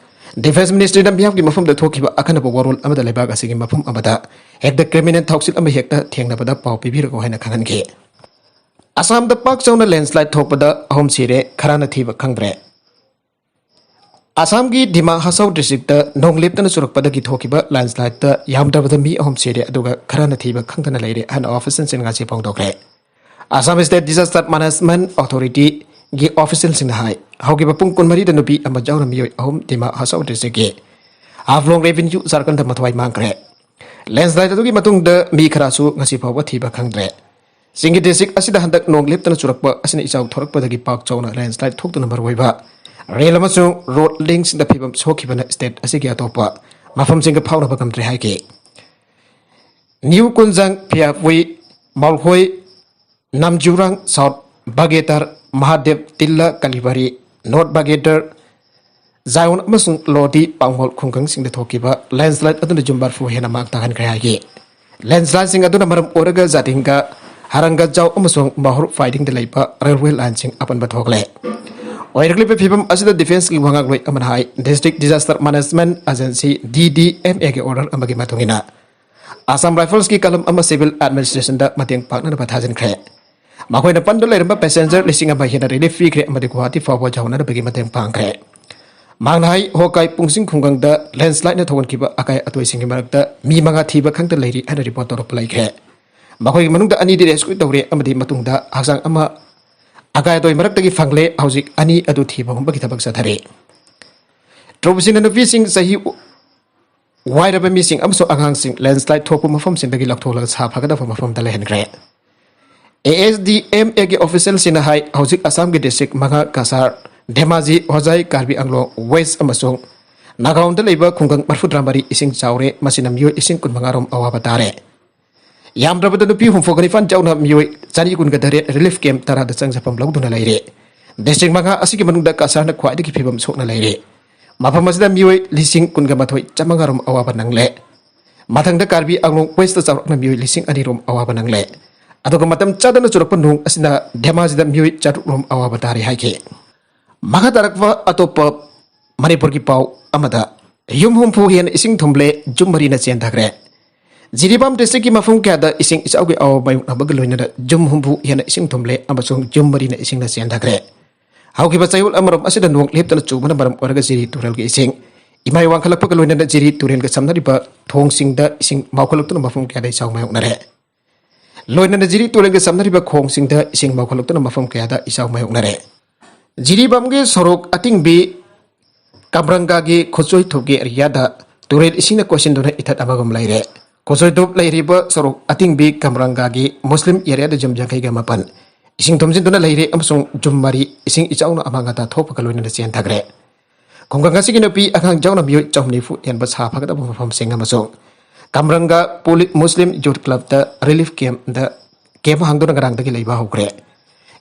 Defence Ministryꯅ ꯃꯤꯌꯥꯝꯒꯤ ꯃꯐꯝꯗ ꯊꯣꯛꯈꯤꯕ ꯑꯈꯟꯅꯕ ꯋꯥꯔꯣꯜ ꯑꯃꯗ ꯂꯩꯕꯥꯛ ꯑꯁꯤꯒꯤ ꯃꯐꯝ ꯑꯃꯗ ꯍꯦꯛꯇ criminal ꯊꯧꯁꯤꯜ ꯑꯃ ꯍꯦꯛꯇ ꯊꯦꯡꯅꯕꯗ ꯄꯥꯎ ꯄꯤꯕꯤꯔꯛꯎ ꯍꯥꯏꯅ ꯈꯪꯍꯟꯈꯤ꯫ ꯑꯁꯥꯝꯗ ꯄꯥꯛ ꯆꯥꯎꯅ landslide ꯊꯣꯛꯄꯗ ꯑꯍꯨꯝ ꯁꯤꯔꯦ, ꯈꯔꯅ ꯊꯤꯕ ꯈꯪꯗ꯭ꯔꯦ꯫ ꯑꯁꯥꯝꯒꯤ ꯗꯤꯃꯥ ꯍꯁꯥꯎ districtꯇ ꯅꯣꯡ ꯂꯦꯞꯇꯅ ꯆꯨꯔꯛꯄꯗꯒꯤ ꯊꯣꯛꯈꯤꯕ landslideꯇ ꯌꯥꯝꯗ꯭ꯔꯕꯗ ꯃꯤ ꯑꯍꯨꯝ ꯁꯤꯔꯦ, ꯑꯗꯨꯒ ꯈꯔꯅ ꯊꯤꯕ ꯈꯪꯗꯅ ꯂꯩꯔꯦ ꯍꯥꯏꯅ officialꯁꯤꯡꯅ ꯉꯁꯤ ꯐꯣꯡꯗꯣꯛꯈ꯭ꯔꯦ꯫ Assam State Disaster Management Authorityꯒꯤ officialꯁꯤꯡꯅ ꯍꯥꯏ, ꯍꯧꯈꯤꯕ ꯄꯨꯡ ꯀꯨꯟꯃꯔꯤꯗ ꯅꯨꯄꯤ ꯑꯃ ꯌꯥꯎꯅ ꯃꯤꯑꯣꯏ ꯑꯍꯨꯝ ꯗꯤꯃꯥ ꯍꯁꯥꯎ districtꯀꯤ ꯍꯥꯐꯂꯣꯡ revenue circleꯗ ꯃꯊ꯭ꯋꯥꯏ ꯃꯥꯡꯈ꯭ꯔꯦ꯫ Landslide ꯑꯗꯨꯒꯤ ꯃꯇꯨꯡꯗ ꯃꯤ ꯈꯔꯁꯨ ꯉꯁꯤ ꯐꯥꯎꯕ ꯊꯤꯕ ꯈꯪꯗ꯭ꯔꯦ꯫ ꯆꯤꯡꯒꯤ district ꯑꯁꯤꯗ ꯍꯟꯗꯛ ꯅꯣꯡ ꯂꯦꯞꯇꯅ ꯆꯨꯔꯛꯄ ꯑꯁꯤꯅ ꯏꯆꯥꯎ ꯊꯣꯔꯛꯄꯗꯒꯤ ꯄꯥꯛ ꯆꯥꯎꯅ landslide ꯊꯣꯛꯇꯨꯅ ꯃꯔꯨꯑꯣꯏꯕ rail ꯑꯃꯁꯨꯡ road linkꯁꯤꯡꯗ ꯐꯤꯕꯝ ꯁꯣꯛꯈꯤꯕꯅ state ꯑꯁꯤꯒꯤ ꯑꯇꯣꯞꯄ ꯃꯐꯝꯁꯤꯡꯒ ꯐꯥꯎꯅꯕ ꯉꯝꯗ꯭ꯔꯦ ꯍꯥꯏꯈꯤ꯫ New Kunjang, Phiapui, Maulkhoi, Namjurang, South Bagetar, Mahadev, Tilla, Kalibari, North Bagetar, ꯖꯥꯌꯣꯟ ꯑꯃꯁꯨꯡ ꯂꯣꯗꯤ ꯄꯥꯡꯃꯣꯜ ꯈꯨꯡꯒꯪꯁꯤꯡꯗ ꯊꯣꯛꯈꯤꯕ landslide ꯑꯗꯨꯅ ꯌꯨꯝ ꯃꯔꯐꯨ ꯍꯦꯟꯅ ꯃꯥꯡ ꯇꯥꯛꯍꯟꯈ꯭ꯔꯦ ꯍꯥꯏꯈꯤ꯫ Landslideꯁꯤꯡ ꯑꯗꯨꯅ ꯃꯔꯝ ꯑꯣꯏꯔꯒ ꯖꯥꯇꯤꯡꯒ, ꯍꯔꯪꯒꯖꯥꯎ ꯑꯃꯁꯨꯡ ꯃꯍꯨꯔ ꯐꯥꯏꯗꯤꯡꯗ ꯂꯩꯕ railway lineꯁꯤꯡ ꯑꯄꯟꯕ ꯊꯣꯛꯂꯦ꯫ ꯑꯣꯏꯔꯛꯂꯤꯕ ꯐꯤꯕꯝ ꯑꯁꯤꯗ defenceꯀꯤ ꯋꯥꯉꯥꯡꯂꯣꯏ ꯑꯃꯅ ꯍꯥꯏ, District Disaster Management Agency, DDMAꯒꯤ order ꯑꯃꯒꯤ ꯃꯇꯨꯡ ꯏꯟꯅ Assam Riflesꯀꯤ ꯀꯂꯝ ꯑꯃ civil administrationꯗ ꯃꯇꯦꯡ ꯄꯥꯡꯅꯅꯕ ꯊꯥꯖꯤꯟꯈ꯭ꯔꯦ꯫ ꯃꯈꯣꯏꯅ ꯄꯟꯗꯨꯅ ꯂꯩꯔꯝꯕ passenger ꯂꯤꯁꯤꯡ ꯑꯃ ꯍꯦꯟꯅ relief ꯄꯤꯈ꯭ꯔꯦ ꯑꯃꯗꯤ ꯒꯨꯋꯥꯍꯥꯇꯤ ꯐꯥꯎꯕ ꯌꯧꯍꯟꯅꯕꯒꯤ ꯃꯇꯦꯡ ꯄꯥꯡꯈ꯭ꯔꯦ꯫ ꯃꯍꯥꯛꯅ ꯍꯥꯏ, ꯍꯣꯀꯥꯏ ꯄꯨꯡꯁꯤꯡ ꯈꯨꯡꯒꯪꯗ landslideꯅ ꯊꯣꯛꯍꯟꯈꯤꯕ ꯑꯀꯥꯏ ꯑꯇꯣꯏꯁꯤꯡꯒꯤ ꯃꯔꯛꯇ ꯃꯤ ꯃꯉꯥ ꯊꯤꯕ ꯈꯪꯗ ꯂꯩꯔꯤ ꯍꯥꯏꯅ report ꯇꯧꯔꯛꯄ ꯂꯩꯈ꯭ꯔꯦ꯫ ꯃꯈꯣꯏꯒꯤ ꯃꯅꯨꯡꯗ ꯑꯅꯤꯗꯤ rescue ꯇꯧꯔꯦ ꯑꯃꯗꯤ ꯃꯇꯨꯡꯗ ꯍꯛꯆꯥꯡ ꯑꯃ ꯑꯀꯥꯏ ꯑꯇꯣꯏ ꯃꯔꯛꯇꯒꯤ ꯐꯪꯂꯦ꯫ ꯍꯧꯖꯤꯛ ꯑꯅꯤ ꯑꯗꯨ ꯊꯤꯕ ꯍꯨꯝꯕꯒꯤ ꯊꯕꯛ ꯆꯠꯊꯔꯤ꯫ ꯇ꯭ꯔꯨꯞꯁꯤꯡꯅ ꯅꯨꯄꯤꯁꯤꯡ, ꯆꯍꯤ ꯋꯥꯏꯔꯕ ꯃꯤꯁꯤꯡ ꯑꯃꯁꯨꯡ ꯑꯉꯥꯡꯁꯤꯡ landslide ꯊꯣꯛꯄ ꯃꯐꯝꯁꯤꯡꯗꯒꯤ ꯂꯧꯊꯣꯛꯂꯒ ꯁꯥ ꯐꯒꯗꯕ ꯃꯐꯝꯗ ꯂꯩꯍꯟꯈ꯭ꯔꯦ꯫ ASDMAꯒꯤ officialꯁꯤꯡꯅ ꯍꯥꯏ, ꯍꯧꯖꯤꯛ ꯑꯁꯥꯝꯒꯤ district ꯃꯉꯥ, ꯀꯁꯥꯔ, ꯙꯦꯃꯥꯖꯤ, ꯍꯣꯖꯥꯏ, ꯀꯥꯔꯕꯤ ꯑꯪꯂꯣꯡ West ꯑꯃꯁꯨꯡ ꯅꯥꯒꯥꯎꯟꯗ ꯂꯩꯕ ꯈꯨꯡꯒꯪ ꯃꯔꯐꯨꯇꯔꯥ ꯃꯔꯤ ꯏꯁꯤꯡ ꯆꯥꯎꯔꯦ, ꯃꯁꯤꯅ ꯃꯤꯑꯣꯏ ꯂꯤꯁꯤꯡ ꯀꯨꯟꯃꯉꯥ ꯔꯣꯝ ꯑꯋꯥꯕ ꯇꯥꯔꯦ꯫ ꯌꯥꯝꯗ꯭ꯔꯕꯗ ꯅꯨꯄꯤ ꯍꯨꯝꯐꯨꯒ ꯅꯤꯄꯥꯟ ꯌꯥꯎꯅ ꯃꯤꯑꯣꯏ ꯆꯅꯤ ꯀꯨꯟꯒ ꯇꯔꯦꯠ relief camp ꯇꯔꯥꯗ ꯆꯪꯖꯐꯝ ꯂꯧꯗꯨꯅ ꯂꯩꯔꯦ꯫ District ꯃꯉꯥ ꯑꯁꯤꯒꯤ ꯃꯅꯨꯡꯗ ꯀꯁꯥꯔꯅ ꯈ꯭ꯋꯥꯏꯗꯒꯤ ꯐꯤꯕꯝ ꯁꯣꯛꯅ ꯂꯩꯔꯦ꯫ ꯃꯐꯝ ꯑꯁꯤꯗ ꯃꯤꯑꯣꯏ ꯂꯤꯁꯤꯡ ꯀꯨꯟꯒ ꯃꯥꯊꯣꯏ ꯆꯥꯃꯉꯥ ꯔꯣꯝ ꯑꯋꯥꯕ ꯅꯪꯂꯦ꯫ ꯃꯊꯪꯗ ꯀꯥꯔꯕꯤ ꯑꯪꯂꯣꯡ Westꯇ ꯆꯥꯎꯔꯥꯛꯅ ꯃꯤꯑꯣꯏ ꯂꯤꯁꯤꯡ ꯑꯅꯤ ꯔꯣꯝ ꯑꯋꯥꯕ ꯅꯪꯂꯦ꯫ ꯑꯗꯨꯒ ꯃꯇꯝ ꯆꯥꯗꯅ ꯆꯨꯔꯛꯄ ꯅꯣꯡ ꯑꯁꯤꯅ ꯙꯦꯃꯥꯖꯤꯗ ꯃꯤꯑꯣꯏ ꯆꯥꯇ꯭ꯔꯨꯛ ꯔꯣꯝ ꯑꯋꯥꯕ ꯇꯥꯔꯤ ꯍꯥꯏꯈꯤ꯫ ꯃꯈꯥ ꯇꯥꯔꯛꯄ ꯑꯇꯣꯞꯄ ꯃꯅꯤꯄꯨꯔꯒꯤ ꯄꯥꯎ ꯑꯃꯗ, ꯌꯨꯝ ꯍꯨꯝꯐꯨ ꯍꯦꯟꯅ ꯏꯁꯤꯡ ꯊꯨꯝꯂꯦ, ꯌꯨꯝ ꯃꯔꯤꯅ ꯆꯦꯟꯊꯈ꯭ꯔꯦ꯫ ꯖꯤꯔꯤꯕꯥꯝ ꯗꯤꯁꯇ꯭ꯔꯤꯛꯀꯤ ꯃꯐꯝ ꯀꯌꯥꯗ ꯏꯁꯤꯡ ꯏꯆꯥꯎꯒꯤ ꯑꯋꯥꯕ ꯃꯥꯌꯣꯛꯅꯕꯒ ꯂꯣꯏꯅꯅ ꯌꯨꯝ ꯍꯨꯝꯐꯨ ꯍꯦꯟꯅ ꯏꯁꯤꯡ ꯊꯨꯝꯂꯦ ꯑꯃꯁꯨꯡ ꯌꯨꯝ ꯃꯔꯤꯅ ꯏꯁꯤꯡꯅ ꯆꯦꯟꯊꯈ꯭ꯔꯦ꯫ ꯍꯧꯈꯤꯕ ꯆꯌꯣꯜ ꯑꯃꯔꯣꯝ ꯑꯁꯤꯗ ꯅꯣꯡ ꯂꯦꯞꯇꯅ ꯆꯨꯕꯅ ꯃꯔꯝ ꯑꯣꯏꯔꯒ ꯖꯤꯔꯤ ꯇꯨꯔꯦꯜꯒꯤ ꯏꯁꯤꯡ ꯏꯃꯥꯏ ꯋꯥꯡꯈꯠꯂꯛꯄꯒ ꯂꯣꯏꯅꯅ ꯖꯤꯔꯤ ꯇꯨꯔꯦꯜꯒ ꯁꯝꯅꯔꯤꯕ ꯊꯣꯡꯁꯤꯡꯗ ꯏꯁꯤꯡ ꯃꯥꯎꯈꯠꯂꯛꯇꯨꯅ ꯃꯐꯝ ꯀꯌꯥꯗ ꯏꯆꯥꯎ ꯃꯥꯌꯣꯛꯅꯔꯦ꯫ ꯂꯣꯏꯅꯅ ꯖꯤꯔꯤ ꯇꯨꯔꯦꯜꯒ ꯁꯝꯅꯔꯤꯕ ꯈꯣꯡꯁꯤꯡꯗ ꯏꯁꯤꯡ ꯃꯥꯎꯈꯠꯂꯛꯇꯨꯅ ꯃꯐꯝ ꯀꯌꯥꯗ ꯏꯆꯥꯎ ꯃꯥꯌꯣꯛꯅꯔꯦ꯫ ꯖꯤꯔꯤꯕꯥꯝꯒꯤ ꯁꯣꯔꯣꯛ ꯑꯇꯤꯡꯕꯤ ꯀꯝꯔꯪꯒꯥꯒꯤ ꯈꯣꯆꯣꯏꯊꯨꯞꯀꯤ ꯑꯦꯔꯤꯌꯥꯗ ꯇꯨꯔꯦꯜ ꯏꯁꯤꯡꯅ ꯀꯣꯏꯁꯤꯟꯗꯨꯅ ꯏꯊꯠ ꯑꯃꯒꯨꯝ ꯂꯩꯔꯦ꯫ ꯈꯣꯆꯣꯏꯊꯨꯞ ꯂꯩꯔꯤꯕ ꯁꯣꯔꯣꯛ ꯑꯇꯤꯡꯕꯤ ꯀꯝꯔꯪꯒꯥꯒꯤ ꯃꯨꯁꯂꯤꯝ ꯑꯦꯔꯤꯌꯥꯗ ꯌꯨꯝ ꯌꯥꯡꯈꯩꯒ ꯃꯥꯄꯟ ꯏꯁꯤꯡ ꯊꯨꯝꯖꯤꯟꯗꯨꯅ ꯂꯩꯔꯦ ꯑꯃꯁꯨꯡ ꯌꯨꯝ ꯃꯔꯤ ꯏꯁꯤꯡ ꯏꯆꯥꯎꯅ ꯑꯃꯥꯡ ꯑꯇꯥ ꯊꯣꯛꯄꯒ ꯂꯣꯏꯅꯅ ꯆꯦꯟꯊꯈ꯭ꯔꯦ꯫ ꯈꯨꯡꯒꯪ ꯑꯁꯤꯒꯤ ꯅꯨꯄꯤ ꯑꯉꯥꯡ ꯌꯥꯎꯅ ꯃꯤꯑꯣꯏ ꯆꯍꯨꯝ ꯅꯤꯐꯨ ꯍꯦꯟꯕ ꯁꯥ ꯐꯒꯗꯕ ꯃꯐꯝꯁꯤꯡ ꯑꯃꯁꯨꯡ ꯀꯝꯔꯪꯒ ꯄꯨꯂꯤ-, ꯃꯨꯁꯂꯤꯝ ꯌꯨꯠ ꯀ꯭ꯂꯕꯇ ꯔꯤꯂꯤꯐ ꯀꯦꯝꯞꯗ ꯀꯦꯝꯞ ꯍꯥꯡꯗꯨꯅ ꯉꯔꯥꯡꯗꯒꯤ ꯂꯩꯕ ꯍꯧꯈ꯭ꯔꯦ꯫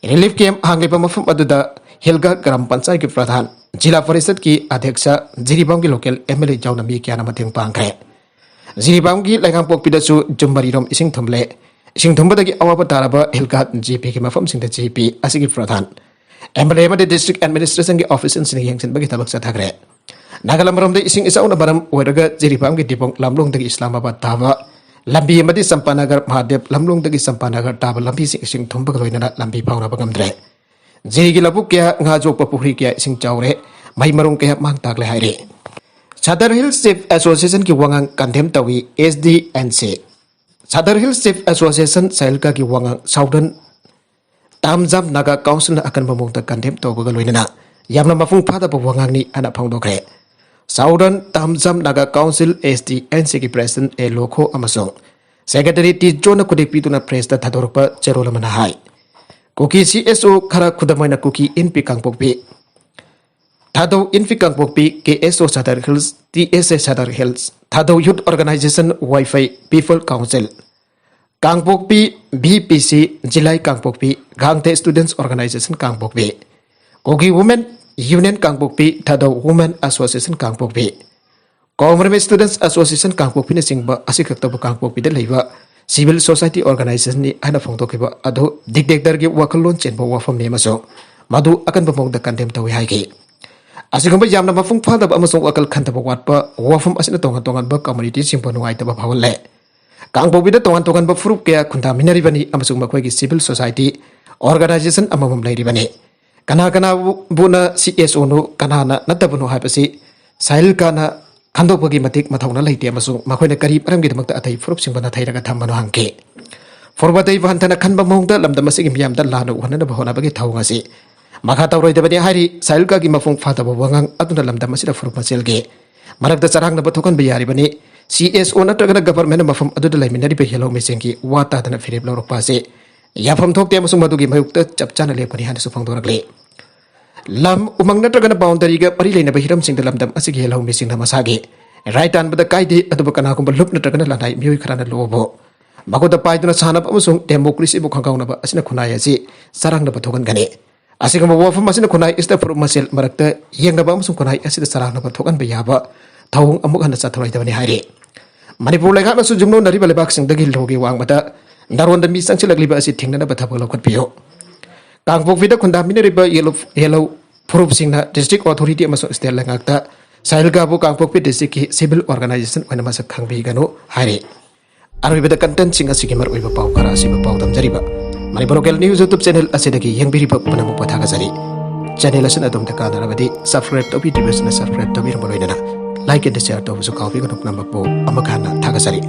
ꯔꯤꯂꯤꯐ ꯀꯦꯝꯞ ꯍꯥꯡꯂꯤꯕ ꯃꯐꯝ ꯑꯗꯨꯗ ꯍꯤꯜꯒꯥ ꯒ꯭ꯔꯥꯝ ꯄꯟꯆꯥꯌꯠꯀꯤ ꯄ꯭ꯔꯙꯥꯟ, ꯖꯤꯂꯥ ꯄꯔꯤꯁꯠꯀꯤ ꯑꯗ꯭ꯌꯛꯁ, ꯖꯤꯔꯤꯕꯥꯝꯒꯤ ꯂꯣꯀꯦꯜ ꯑꯦꯝ ꯑꯦꯜ ꯑꯦ ꯌꯥꯎꯅ ꯃꯤ ꯀꯌꯥꯅ ꯃꯇꯦꯡ ꯄꯥꯡꯈ꯭ꯔꯦ꯫ ꯖꯤꯔꯤꯕꯥꯝꯒꯤ ꯂꯩꯉꯥꯡꯄꯣꯛꯄꯤꯗꯁꯨ ꯌꯨꯝ ꯃꯔꯤꯔꯣꯝ ꯏꯁꯤꯡ ꯊꯨꯝꯂꯦ꯫ ꯏꯁꯤꯡ ꯊꯨꯝꯕꯗꯒꯤ ꯑꯋꯥꯕ ꯇꯥꯔꯕ ꯍꯤꯜꯒꯥ ꯖꯦ ꯄꯤꯒꯤ ꯃꯐꯝꯁꯤꯡꯗ ꯖꯦ ꯄꯤ ꯑꯁꯤꯒꯤ ꯄ꯭ꯔꯙꯥꯟ, ꯑꯦꯝ ꯑꯦꯜ ꯑꯦ ꯑꯃꯗꯤ ꯗꯤꯁꯇ꯭ꯔꯤꯛ ꯑꯦꯗꯃꯤꯅꯤꯁꯇ꯭ꯔꯦꯁꯟꯒꯤ ꯑꯣꯐꯤꯁꯤꯌꯦꯜꯁꯤꯡꯅ ꯌꯦꯡꯁꯤꯟꯕꯒꯤ ꯊꯕꯛ ꯆꯠꯊꯈ꯭ꯔꯦ꯫ ꯅꯥꯒꯥꯂꯝ ꯔꯣꯝꯗ ꯏꯁꯤꯡ ꯏꯆꯥꯎꯅ ꯃꯔꯝ ꯑꯣꯏꯔꯒ ꯖꯤꯔꯤꯕꯥꯝꯒꯤ ꯗꯤꯕꯣꯡ ꯂꯝꯂꯣꯡꯗꯒꯤ ꯏꯁꯂꯥꯃꯥꯕꯥꯗ ꯇꯥꯕ ꯂꯝꯕꯤ ꯑꯃꯗꯤ ꯆꯝꯄꯥꯅꯒꯔ ꯃꯍꯥꯗꯦꯕ ꯂꯝꯂꯣꯡꯗꯒꯤ ꯆꯝꯄꯥꯅꯒꯔ ꯇꯥꯕ ꯂꯝꯕꯤꯁꯤꯡ ꯏꯁꯤꯡ ꯊꯨꯝꯕꯒ ꯂꯣꯏꯅꯅ ꯂꯝꯕꯤ ꯐꯥꯎꯅꯕ ꯉꯝꯗ꯭ꯔꯦ꯫ ꯖꯤꯔꯤꯒꯤ ꯂꯧꯕꯨꯛ ꯀꯌꯥ, ꯉꯥ ꯌꯣꯛꯄ ꯄꯨꯈ꯭ꯔꯤ ꯀꯌꯥ ꯏꯁꯤꯡ ꯆꯥꯎꯔꯦ, ꯃꯍꯩ ꯃꯔꯣꯡ ꯀꯌꯥ ꯃꯥꯡ ꯇꯥꯛꯂꯦ ꯍꯥꯏꯔꯤ꯫ ꯁꯗꯔ ꯍꯤꯜꯁ ꯆꯤꯐ ꯑꯦꯁꯣꯁꯤꯌꯦꯁꯟꯒꯤ ꯋꯥꯉꯥꯡ ꯀꯟꯗꯦꯝ ꯇꯧꯏ, ꯑꯦꯁ D N C. Sadar hills chief association ꯁꯥꯏꯜꯀꯥꯒꯤ ꯋꯥꯉꯥꯡ ꯁꯥꯎꯗꯔꯟ ꯇꯥꯝꯖꯥꯝ ꯅꯥꯒꯥ ꯀꯥꯎꯟꯁꯤꯜꯅ ꯑꯀꯟꯕ ꯃꯑꯣꯡꯗ ꯀꯟꯗꯦꯝ ꯇꯧꯕꯒ ꯂꯣꯏꯅꯅ ꯌꯥꯝꯅ ꯃꯄꯨꯡ ꯐꯥꯗꯕ ꯋꯥꯉꯥꯡꯅꯤ ꯍꯥꯏꯅ ꯐꯣꯡꯗꯣꯛꯈ꯭ꯔꯦ꯫ Southern Tamzam Naga council, S D N ꯁꯤꯒꯤ ꯄ꯭ꯔꯦꯁꯤꯗꯦꯟꯠ ꯑꯦ ꯂꯣꯈꯣ ꯑꯃꯁꯨꯡ ꯁꯦꯀ꯭ꯔꯦꯇꯔꯤ ꯇꯤ ꯖꯣꯟꯅ ꯈꯨꯗꯦꯛ ꯄꯤꯗꯨꯅ ꯄ꯭ꯔꯦꯁꯇ ꯊꯥꯗꯣꯔꯛꯄ ꯆꯦꯔꯣꯜ ꯑꯃꯅ ꯍꯥꯏ, ꯀꯨꯀꯤ ꯁꯤ ꯑꯦꯁ ꯑꯣ, ꯈꯔ ꯈꯨꯗꯝ ꯑꯣꯏꯅ ꯀꯨꯀꯤ ꯏꯟꯄꯤ ꯀꯥꯡꯄꯣꯛꯄꯤ, ꯊꯥꯗꯧ ꯏꯟꯐꯤ ꯀꯥꯡꯄꯣꯛꯄꯤ, ꯀꯦ ꯑꯦꯁ ꯑꯣ ꯁꯗꯔ ꯍꯤꯜꯁ, ꯇꯤ ꯑꯦꯁ ꯑꯦ ꯁꯗꯔ ꯍꯤꯜꯁ, ꯊꯥꯗꯧ ꯌꯨꯠ ꯑꯣꯔꯒꯅꯥꯏꯖꯦꯁꯟ, ꯋꯥꯏꯐꯩ ꯄꯤꯄꯜ ꯀꯥꯎꯟꯁꯤꯜ ꯀꯥꯡꯄꯣꯛꯄꯤ, ꯚꯤ ꯄꯤ ꯁꯤ, ꯖꯤꯂꯥꯏ ꯀꯥꯡꯄꯣꯛꯄꯤ, ꯒꯥꯡꯊꯦ ꯁ꯭ꯇꯨꯗꯦꯟꯠꯁ ꯑꯣꯔꯒꯅꯥꯏꯖꯦꯁꯟ ꯀꯥꯡꯄꯣꯛꯄꯤ, ꯀꯨꯀꯤ ꯋꯨꯃꯦꯟ ꯌꯨꯅꯤꯌꯟ ꯀꯥꯡꯄꯣꯛꯄꯤ, ꯊꯥꯗꯧ ꯋꯨꯃꯦꯟ ꯑꯦꯁꯣꯁꯤꯌꯦꯁꯟ ꯀꯥꯡꯄꯣꯛꯄꯤ, ꯀꯣꯃꯔꯃꯤ ꯁ꯭ꯇꯨꯗꯦꯟꯠꯁ ꯑꯦꯁꯣꯁꯤꯌꯦꯁꯟ ꯀꯥꯡꯄꯣꯛꯄꯤꯅꯆꯤꯡꯕ ꯑꯁꯤꯈꯛꯇꯕꯨ ꯀꯥꯡꯄꯣꯛꯄꯤꯗ ꯂꯩꯕ civil society organization ꯅꯤ ꯍꯥꯏꯅ ꯐꯣꯡꯗꯣꯛꯈꯤꯕ ꯑꯗꯨ dictator ꯒꯤ ꯋꯥꯈꯜꯂꯣꯟ ꯆꯦꯟꯕ ꯋꯥꯐꯝꯅꯤ ꯑꯃꯁꯨꯡ ꯃꯗꯨ ꯑꯀꯟꯕ ꯃꯑꯣꯡꯗ condemn ꯇꯧꯏ ꯍꯥꯏꯈꯤ꯫ ꯑꯁꯤꯒꯨꯝꯕ ꯌꯥꯝꯅ ꯃꯄꯨꯡ ꯐꯥꯗꯕ ꯑꯃꯁꯨꯡ ꯋꯥꯈꯜ ꯈꯟꯊꯕ ꯋꯥꯠꯄ ꯋꯥꯐꯝ ꯑꯁꯤꯅ ꯇꯣꯉꯥꯟ ꯇꯣꯉꯥꯟꯕ community ꯁꯤꯡꯕꯨ ꯅꯨꯡꯉꯥꯏꯇꯕ ꯐꯥꯎꯍꯜꯂꯦ꯫ ꯀꯥꯡꯄꯣꯛꯄꯤꯗ ꯇꯣꯉꯥꯟ ꯇꯣꯉꯥꯟꯕ ꯐꯨꯔꯨꯞ ꯀꯌꯥ ꯈꯨꯟꯗꯥꯃꯤꯟꯅꯔꯤꯕꯅꯤ ꯑꯃꯁꯨꯡ ꯃꯈꯣꯏꯒꯤ civil society organization ꯑꯃꯃꯝ ꯂꯩꯔꯤꯕꯅꯤ꯫ ꯀꯅꯥ ꯀꯅꯥꯕꯨꯅ C S O ꯅꯣ, ꯀꯅꯥꯅ ꯅꯠꯇꯕꯅꯣ ꯍꯥꯏꯕꯁꯤ ꯁꯥꯏꯜꯀꯥꯅ ꯈꯟꯗꯣꯛꯄꯒꯤ ꯃꯇꯤꯛ ꯃꯊꯧꯅꯥ ꯂꯩꯇꯦ ꯑꯃꯁꯨꯡ ꯃꯈꯣꯏꯅ ꯀꯔꯤ ꯃꯔꯝꯒꯤꯗꯃꯛꯇ ꯑꯇꯩ ꯐꯨꯔꯨꯞꯁꯤꯡꯕꯨ ꯅꯥꯊꯩꯔꯒ ꯊꯝꯕꯅꯣ ꯍꯪꯈꯤ꯫ ꯐꯨꯔꯨꯞ ꯑꯇꯩꯕꯨ ꯍꯟꯊꯅ ꯈꯟꯕ ꯃꯑꯣꯡꯗ ꯂꯝꯗꯝ ꯑꯁꯤꯒꯤ ꯃꯤꯌꯥꯝꯗ ꯂꯥꯟꯅ ꯎꯍꯟꯅꯕ ꯍꯣꯠꯅꯕꯒꯤ ꯊꯧꯑꯣꯡ ꯑꯁꯤ ꯃꯈꯥ ꯇꯧꯔꯣꯏꯗꯕꯅꯤ ꯍꯥꯏꯔꯤ꯫ ꯁꯥꯏꯜꯀꯥꯒꯤ ꯃꯄꯨꯡ ꯐꯥꯗꯕ ꯋꯥꯉꯥꯡ ꯑꯗꯨꯅ ꯂꯝꯗꯝ ꯑꯁꯤꯗ ꯐꯨꯔꯨꯞ ꯃꯁꯦꯜꯒꯤ ꯃꯔꯛꯇ ꯆꯔꯥꯡꯅꯕ ꯊꯣꯛꯍꯟꯕ ꯌꯥꯔꯤꯕꯅꯤ꯫ C S O ꯅꯠꯇ꯭ꯔꯒꯅ government ꯅ ꯃꯐꯝ ꯑꯗꯨꯗ ꯂꯩꯃꯤꯟꯅꯔꯤꯕ ꯌꯦꯜꯍꯧꯃꯤꯁꯤꯡꯒꯤ ꯋꯥ ꯇꯥꯗꯅ ꯐꯤꯔꯦꯞ ꯂꯧꯔꯛꯄ ꯑꯁꯤ ꯌꯥꯐꯝ ꯊꯣꯛꯇꯦ ꯑꯃꯁꯨꯡ ꯃꯗꯨꯒꯤ ꯃꯥꯌꯣꯛꯇ ꯆꯞ ꯆꯥꯅ ꯂꯦꯞꯀꯅꯤ ꯍꯥꯏꯅꯁꯨ ꯐꯣꯡꯗꯣꯔꯛꯂꯤ꯫ ꯂꯝ, ꯎꯃꯪ ꯅꯠꯇ꯭ꯔꯒꯅ boundary ꯒ ꯃꯔꯤ ꯂꯩꯅꯕ ꯍꯤꯔꯝꯁꯤꯡꯗ ꯂꯝꯗꯝ ꯑꯁꯤꯒꯤ ꯌꯦꯜꯍꯧꯃꯤꯁꯤꯡꯅ ꯃꯁꯥꯒꯤ right ꯇꯥꯟꯕꯗ ꯀꯥꯏꯗꯦ, ꯑꯗꯨꯕꯨ ꯀꯅꯥꯒꯨꯝꯕ ꯂꯨꯞ ꯅꯠꯇ꯭ꯔꯒꯅ ꯂꯅꯥꯏ ꯃꯤꯑꯣꯏ ꯈꯔꯅ ꯂꯣꯛꯑꯕꯨ ꯃꯈꯨꯠꯇ ꯄꯥꯏꯗꯨꯅ ꯁꯥꯟꯅꯕ ꯑꯃꯁꯨꯡ democracy ꯕꯨ ꯈꯪꯒꯥꯎꯅꯕ ꯑꯁꯤꯅ ꯈꯨꯟꯅꯥꯏ ꯑꯁꯤ ꯆꯔꯥꯡꯅꯕ ꯊꯣꯛꯍꯟꯒꯅꯤ꯫ ꯑꯁꯤꯒꯨꯝꯕ ꯋꯥꯐꯝ ꯑꯁꯤꯅ ꯈꯨꯟꯅꯥꯏ ꯑꯁꯤꯗ ꯐꯨꯔꯨꯞ ꯃꯁꯦꯜ ꯃꯔꯛꯇ ꯌꯦꯡꯅꯕ ꯑꯃꯁꯨꯡ ꯈꯨꯟꯅꯥꯏ ꯑꯁꯤꯗ ꯆꯔꯥꯡꯅꯕ ꯊꯣꯛꯍꯟꯕ ꯌꯥꯕ ꯊꯧꯑꯣꯡ ꯑꯃꯨꯛ ꯍꯟꯅ ꯆꯠꯊꯔꯣꯏꯗꯕꯅꯤ ꯍꯥꯏꯔꯤ꯫ ꯃꯅꯤꯄꯨꯔ ꯂꯩꯉꯥꯛꯅꯁꯨ ꯌꯨꯝꯂꯣꯟꯅꯔꯤꯕ ꯂꯩꯕꯥꯛꯁꯤꯡꯗꯒꯤ ꯂꯣꯒꯤ ꯋꯥꯡꯃꯗ ꯅꯥꯔꯣꯟꯗ ꯃꯤ ꯆꯪꯁꯤꯜꯂꯛꯂꯤꯕ ꯑꯁꯤ ꯊꯤꯡꯅꯅꯕ ꯊꯕꯛ ꯂꯧꯈꯠꯄꯤꯌꯨ꯫ ꯀꯥꯡꯄꯣꯛꯄꯤꯗ ꯈꯨꯟꯗꯥꯃꯤꯟꯅꯔꯤꯕ ꯌꯦꯜꯍꯧ, ꯌꯦꯜꯍꯧ ꯐꯨꯔꯨꯞꯁꯤꯡꯅ district authority ꯑꯃꯁꯨꯡ state ꯂꯩꯉꯥꯛꯇ ꯁꯥꯏꯜꯀꯥꯕꯨ ꯀꯥꯡꯄꯣꯛꯄꯤ district ꯀꯤ civil organization ꯑꯣꯏꯅ ꯃꯁꯛ ꯈꯪꯕꯤꯒꯅꯨ ꯍꯥꯏꯔꯤ꯫ ꯑꯔꯣꯏꯕꯗ content ꯁꯤꯡ ꯑꯁꯤꯒꯤ ꯃꯔꯨꯑꯣꯏꯕ ꯄꯥꯎ ꯈꯔ ꯑꯁꯤꯕꯨ ꯄꯥꯎꯗꯝꯖꯔꯤꯕ Manipur Local News YouTube channel ꯑꯁꯤꯗꯒꯤ ꯌꯦꯡꯕꯤꯔꯤꯕ ꯄꯨꯝꯅꯃꯛꯄꯨ ꯊꯥꯒꯠꯆꯔꯤ꯫ Channel ꯑꯁꯤꯅ ꯑꯗꯣꯝꯗ ꯀꯥꯟꯅꯔꯕꯗꯤ subscribe ꯇꯧꯕꯤꯗ꯭ꯔꯤꯕꯁꯤꯡꯅ subscribe ꯇꯧꯕꯤꯔꯝꯕ ꯂꯣꯏꯅꯅ like and share ꯇꯧꯕꯁꯨ ꯀꯥꯎꯕꯤꯒꯅꯨ꯫ ꯄꯨꯝꯅꯃꯛꯄꯨ ꯑꯃꯨꯛ ꯍꯟꯅ ꯊꯥꯒꯠꯆꯔꯤ꯫